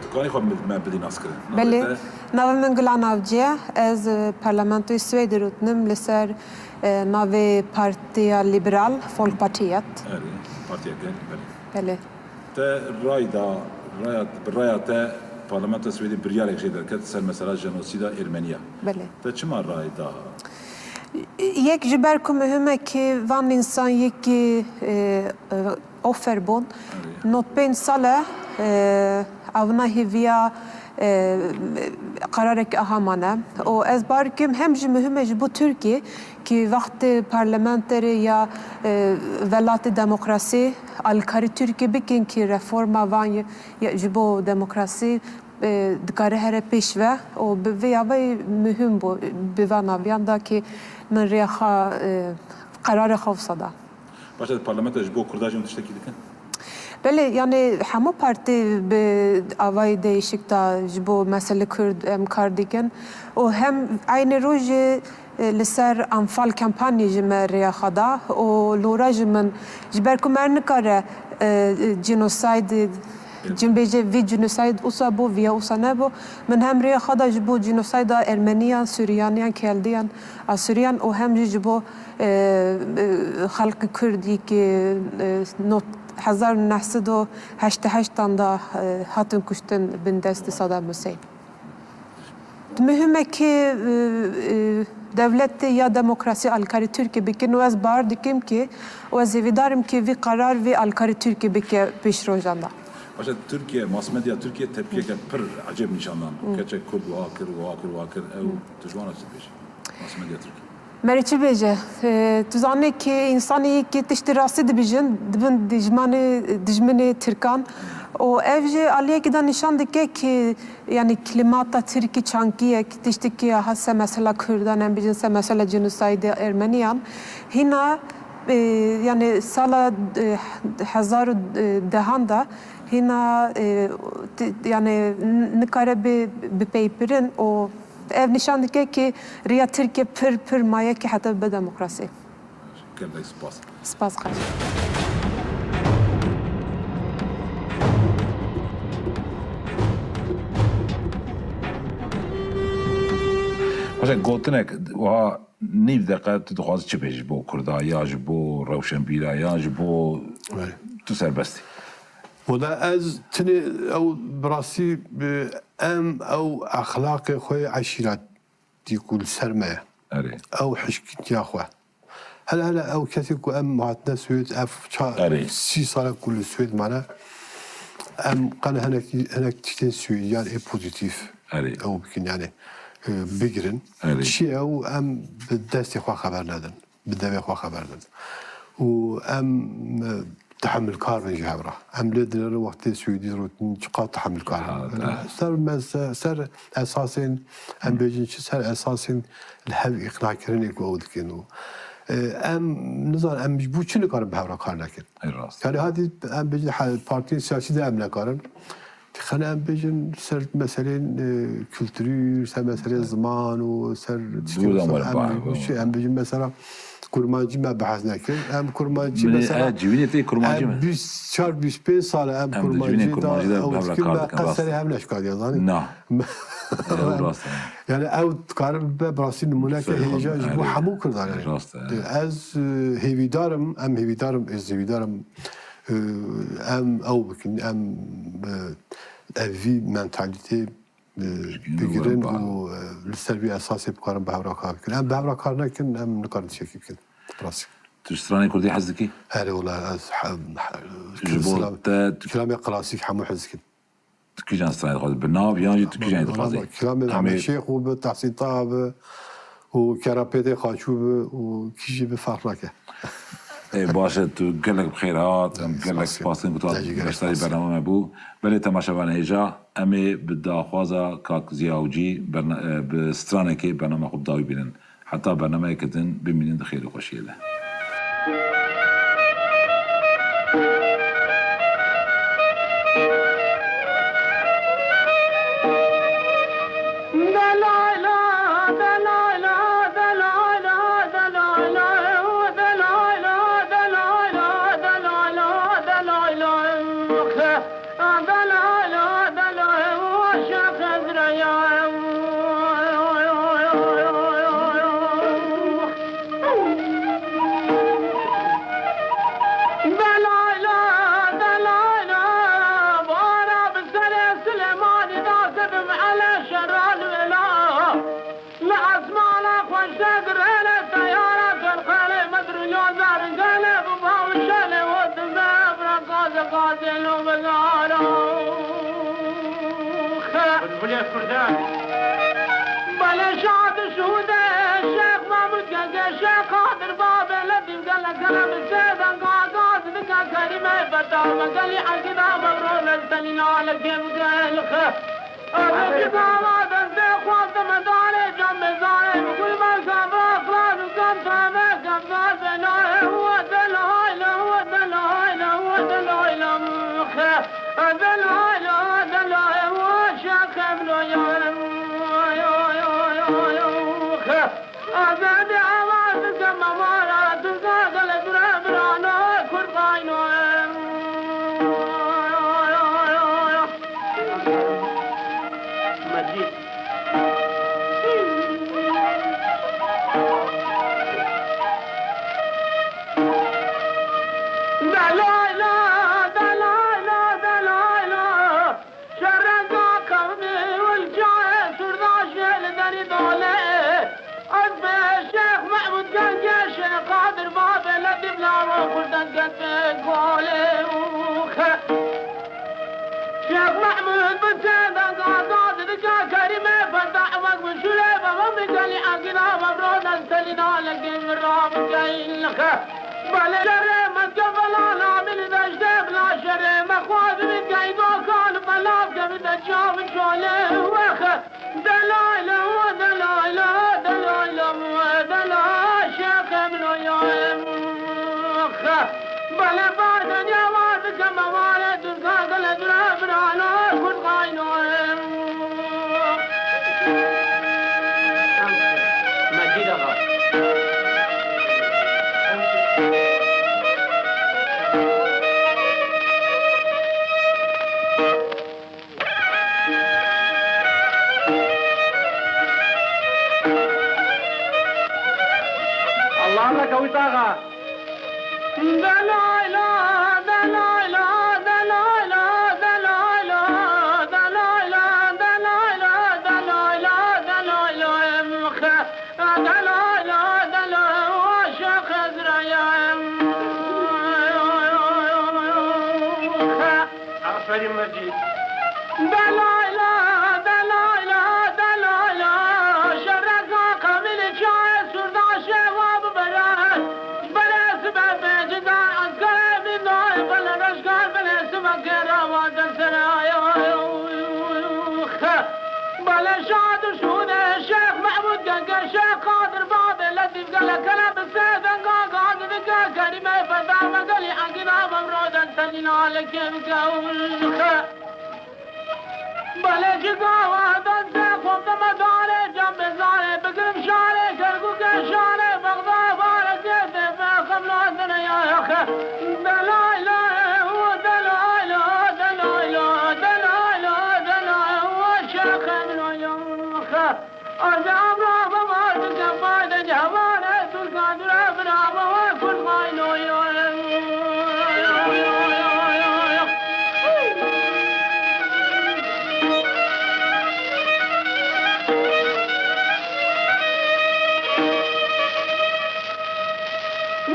Dikanî xwe me bidî naskirin. Belê. Navê te? Navê min Gulan Avcı ye. Ez, e, parlamentoyê Swêdê rûtinim li ser, e, navê Partiya Liberal, Folkpartiet. Erê, Partiya Gel, belê. Belê. Te ray da, raya, bi raya te Parlamentoya Swêdê biryarek jê derket ser mesela jenosîda Ermeniya. Belê. Te çima ray da? Yek ji ber ku muhim e ki van însan yekî, e, e, ofer bûn. Erê. Nod pênc sal e, e, evna hêviya E, qerarek aha mane. O ez bar kim hem ji muhim e ji bo Tirkiye ki wextê parlamenterê ya, e, welatê demokrasî alkarî Tirkiye bikin ki reforma van ye, ya ji bo demokrasî, e, dikare here pêş ve. O bi vê yavayî muhim bû, bi van aviyan da ki min rêya xwe, e, qerarê xwe wisa da. Başa di parlamentoya ji bo Kurda jî hûn tiştekî dikin? Belê, yani hemû partî bi avayî değişik da ji bo meselê Kurd em kar dikin. Û hem eynî rojê, e, li ser Anfal kampanyê ji me rêya xwe da. Û lora ji min, ji ber ku me nikare, e, e, genocide, cin bêje vî genocide usa bû, viya usa nebû. Min hem rêya xwe da ji bo genocide Ermeniyan, Suriyaniyan, Keldiyan, Asuriyan û hem jî ji bo e, e, xelkê Kurd yî ki, e, not-, hezar û neh sed û heştê heşt an da, e, hatin kuştin bin destê Saddam Hussein. Muhim e ki, e, e, dewletê ya demokrasî alkarî Tirkiye bikin û ez bawer dikim ki û ez hêvîdar im ki vî qerar vî alkarî Tirkiye bike pêş rojan da. Başa Tirkiye, mass media Tirkiye tepkiyeke pir ecêb nîşan dan. Keçek Kurd wiha kir, wiha kir, wiha kir. Ew tu ji wan re çi dibêjî? Mass media Tirkiye. Merî çi bêje? E, tu zanî ki însanî ki tiştî rastî dibêjin, dibin dijmanê, dijminê Tirkan. Û ev jî aliyekî de nîşan dike ki, yani, klîmata Tirkî çankî ye, ki tiştî ki aha se mesela Kurdan, em bêjin se mesela genosaydê Ermeniyan. Hîna, e, yani, sala, e, hezar û dehan de hîna, e, ti-, yani, n-, nikare bi, bipeypirin û Ev nîşan dike ki riya Tirkiye pir, pir maye ki heta bibe demokrasî. Gelek spas. Spas, xweş. Baş e, gotinek wiha nîv deqe tu dixwazî çi bêjî ji bo Kurda, ya ji bo rewşenbîra, ya ji bo Belê. Tu serbest î. Wela ez tinê ew bi rastî, e, em ew exlaqê xwe yê eşîretî ku li ser me ye. Erê. Ew hişkîtiya xwe. Hele hele ew kesê ku em hatine Swêd, ev ça-, Erê. sî sal e ku li Swêd mane, em qene hinekî, hinek tiştên Swêdiyan ê pozîtîf Erê. ew bikin, yani, e, bigirin. Erê. Çi ew em bi destê xwe xeber nedin. Bi devê xwe xeber din. Û em, e, tehemilkar bin ji hev re. Em lê dinêrin wextê Swêdî rotin çiqas tehemilkar in. Ha, ha. Ser meze-, ser esasên, em bêjin çi, ser esasên li hev îqnakirinê ku ew dikin û, e, em, nizanim, em ji bo çi nikarin bi hev re kar nekin? Ê rast. Yani hadî em bêjin he-, partiyên siyasî de em nekarin. Dixane em bêjin ser meselên, e, kulturî, ser meselên ziman û ser tiştê Dûr de wisa were em baş, bêjin, em bêjin mesela kurmancî me behs nekir. Em kurmancî Min ê, mesela e, civînê tê kurmancî em me. Bîst çar bîst pênc sal e em Em di civînê kurmancî kurmancî de de ew hev re dikin kar me dikin, qet rast. Serê hev neşkariye zanî. Na. Ew rast e. Yani ew dikarin bibe bi rastî nimûneke Serê xwe hêja ji bo erê. Hemû Kurdan e. Rast e. Ez, e, hêvîdar im, em hêvîdar im, ez hêvîdar im. Em ew bikin, em, e, ev vî mentalîtê, e, Bigirin bigirin û, e, li ser vî esasê bikarin bi hev re kar bikin. Em bi hev re kar nekin, em nikarin tiştekî bikin. Rastî. Tu ji stranê kurdî hez dikî? Erê wela ez he-, he-, Ji bo kilam-, te tu kilamê klasîk hemû hez dikin. Tu kîjan stranê dixwazî? Bi nav yan jî tu kîjan dixwazî? Kilamê Em ê Ehmed Şêx û bi Tehsîn Taha bi û Kerapêtê Xaçû bi û kî jî bi ferq nake. Ê, baş e, tu gelek bi xêr hat. Em gelek spas dikin ku tu hat beşdarî bername me bû. Belê temaşevan hêja, em ê bi daxwaza kak Ziya Awcî berna-, e, bi stranekê bername xwe bi dawî bînin. Heta bernameyeke din bimînin di xêr û xweşiyê de. Belê şad şûde Şêx Mahmûd Genge, Şêx Qadir Babê Letîf gele kerem sêden gagaz dike kerîme feta me gelî egîda me rone selîna le kêm gel xe. Eve ki dava destê xwazde me dare can bezare bi gul me şabe xlas û kan tame kevdar be la ewe de la la ewe de la la ewe de la la xe. Delayla, delayla, delayla. Şerreza qewmî û li cayê sûrdaşê li derî dole. Ez bi Şêx Mehmûd Gengê Şêx Qadir Babê Letîf Lawo Kurdan Gengê Golê û xe. Şêx Mehmûd bi sêden gaza didike kerîmê feda emek bi şûlê baba min gelî egîna mevrodan selîna legê min rabigeyl xe. Belê şerê me ke belala min deştê bila şerê me xwazibî keydo kan belav kevî de çav çolê wexe. Delayla, delayla, delayla, dela şexe min o ya em xe. Belê badenya var dikeme vare duzga gele dura birano kurt qayno em. Mecîd Axa. Allah'ım da kavuşta Axa. Delayla, delayla, delayla, delayla, delayla, delayla, delayla, delayla, em xe. Delayla, delayla, şex Ezrayem. Aferin Mecîd. Delayla, delayla, delayla, şerreza qemîlî çayê sûrdaşê wa bibere. Bere sibe bêcida eskere min nayê bele reşkar bele sibe gera wa desere. Bele şad û şûnê Şêx Mehmûd Genge Şêx Qadir Babê Letîf gele kele bi sê denga gaz dike kerîmê feda me gelî egîna mevroden selîna lekê bike û xe. Belê cida we destê xwe dime darê can bezarê bigirim şarê kerkûkê şarê bexda barê zêdê be xemla dine ya xe. Delayla, delayla, delayla, delayla, delayla, şexe min o ya xe. Arde amra baba dike fayde cevare Dulka dura bira baba kul qayno ya.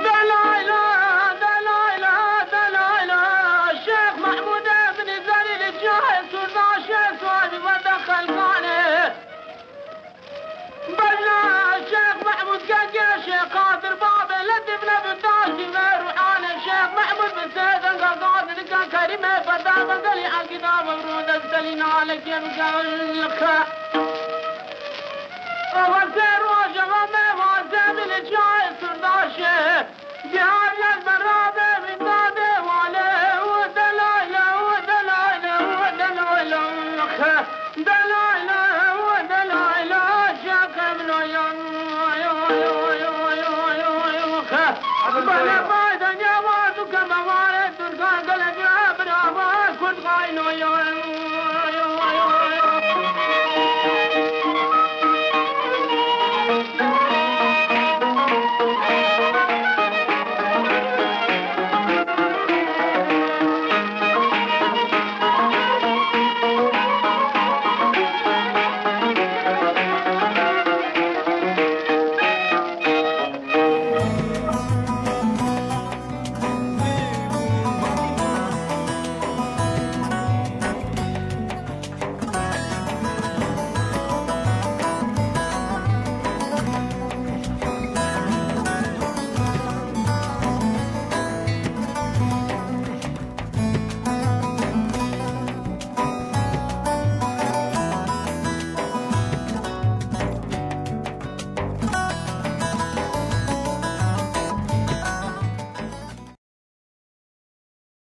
Delayla, delayla, delayla, Şêx Mehmûdê binî zerî li cihê sûrdaşê suadî werde xelkanê. Bejna Şêx Mehmûd Gengê Şêx Qadir Babê Letîf Nebû taşî ve ruhanê Şêx Mehmûd bi sê denga gaz dike kerîmê feda me gelî egîna mevroden selîna lekê bike xe. Ava sê roje ve me va zemînê çayê sûrdaşê. Diyar yaz berabe min dadê wale û delayla û delayla û delayla xe. Delayla û delayla şexe min o ya. Bana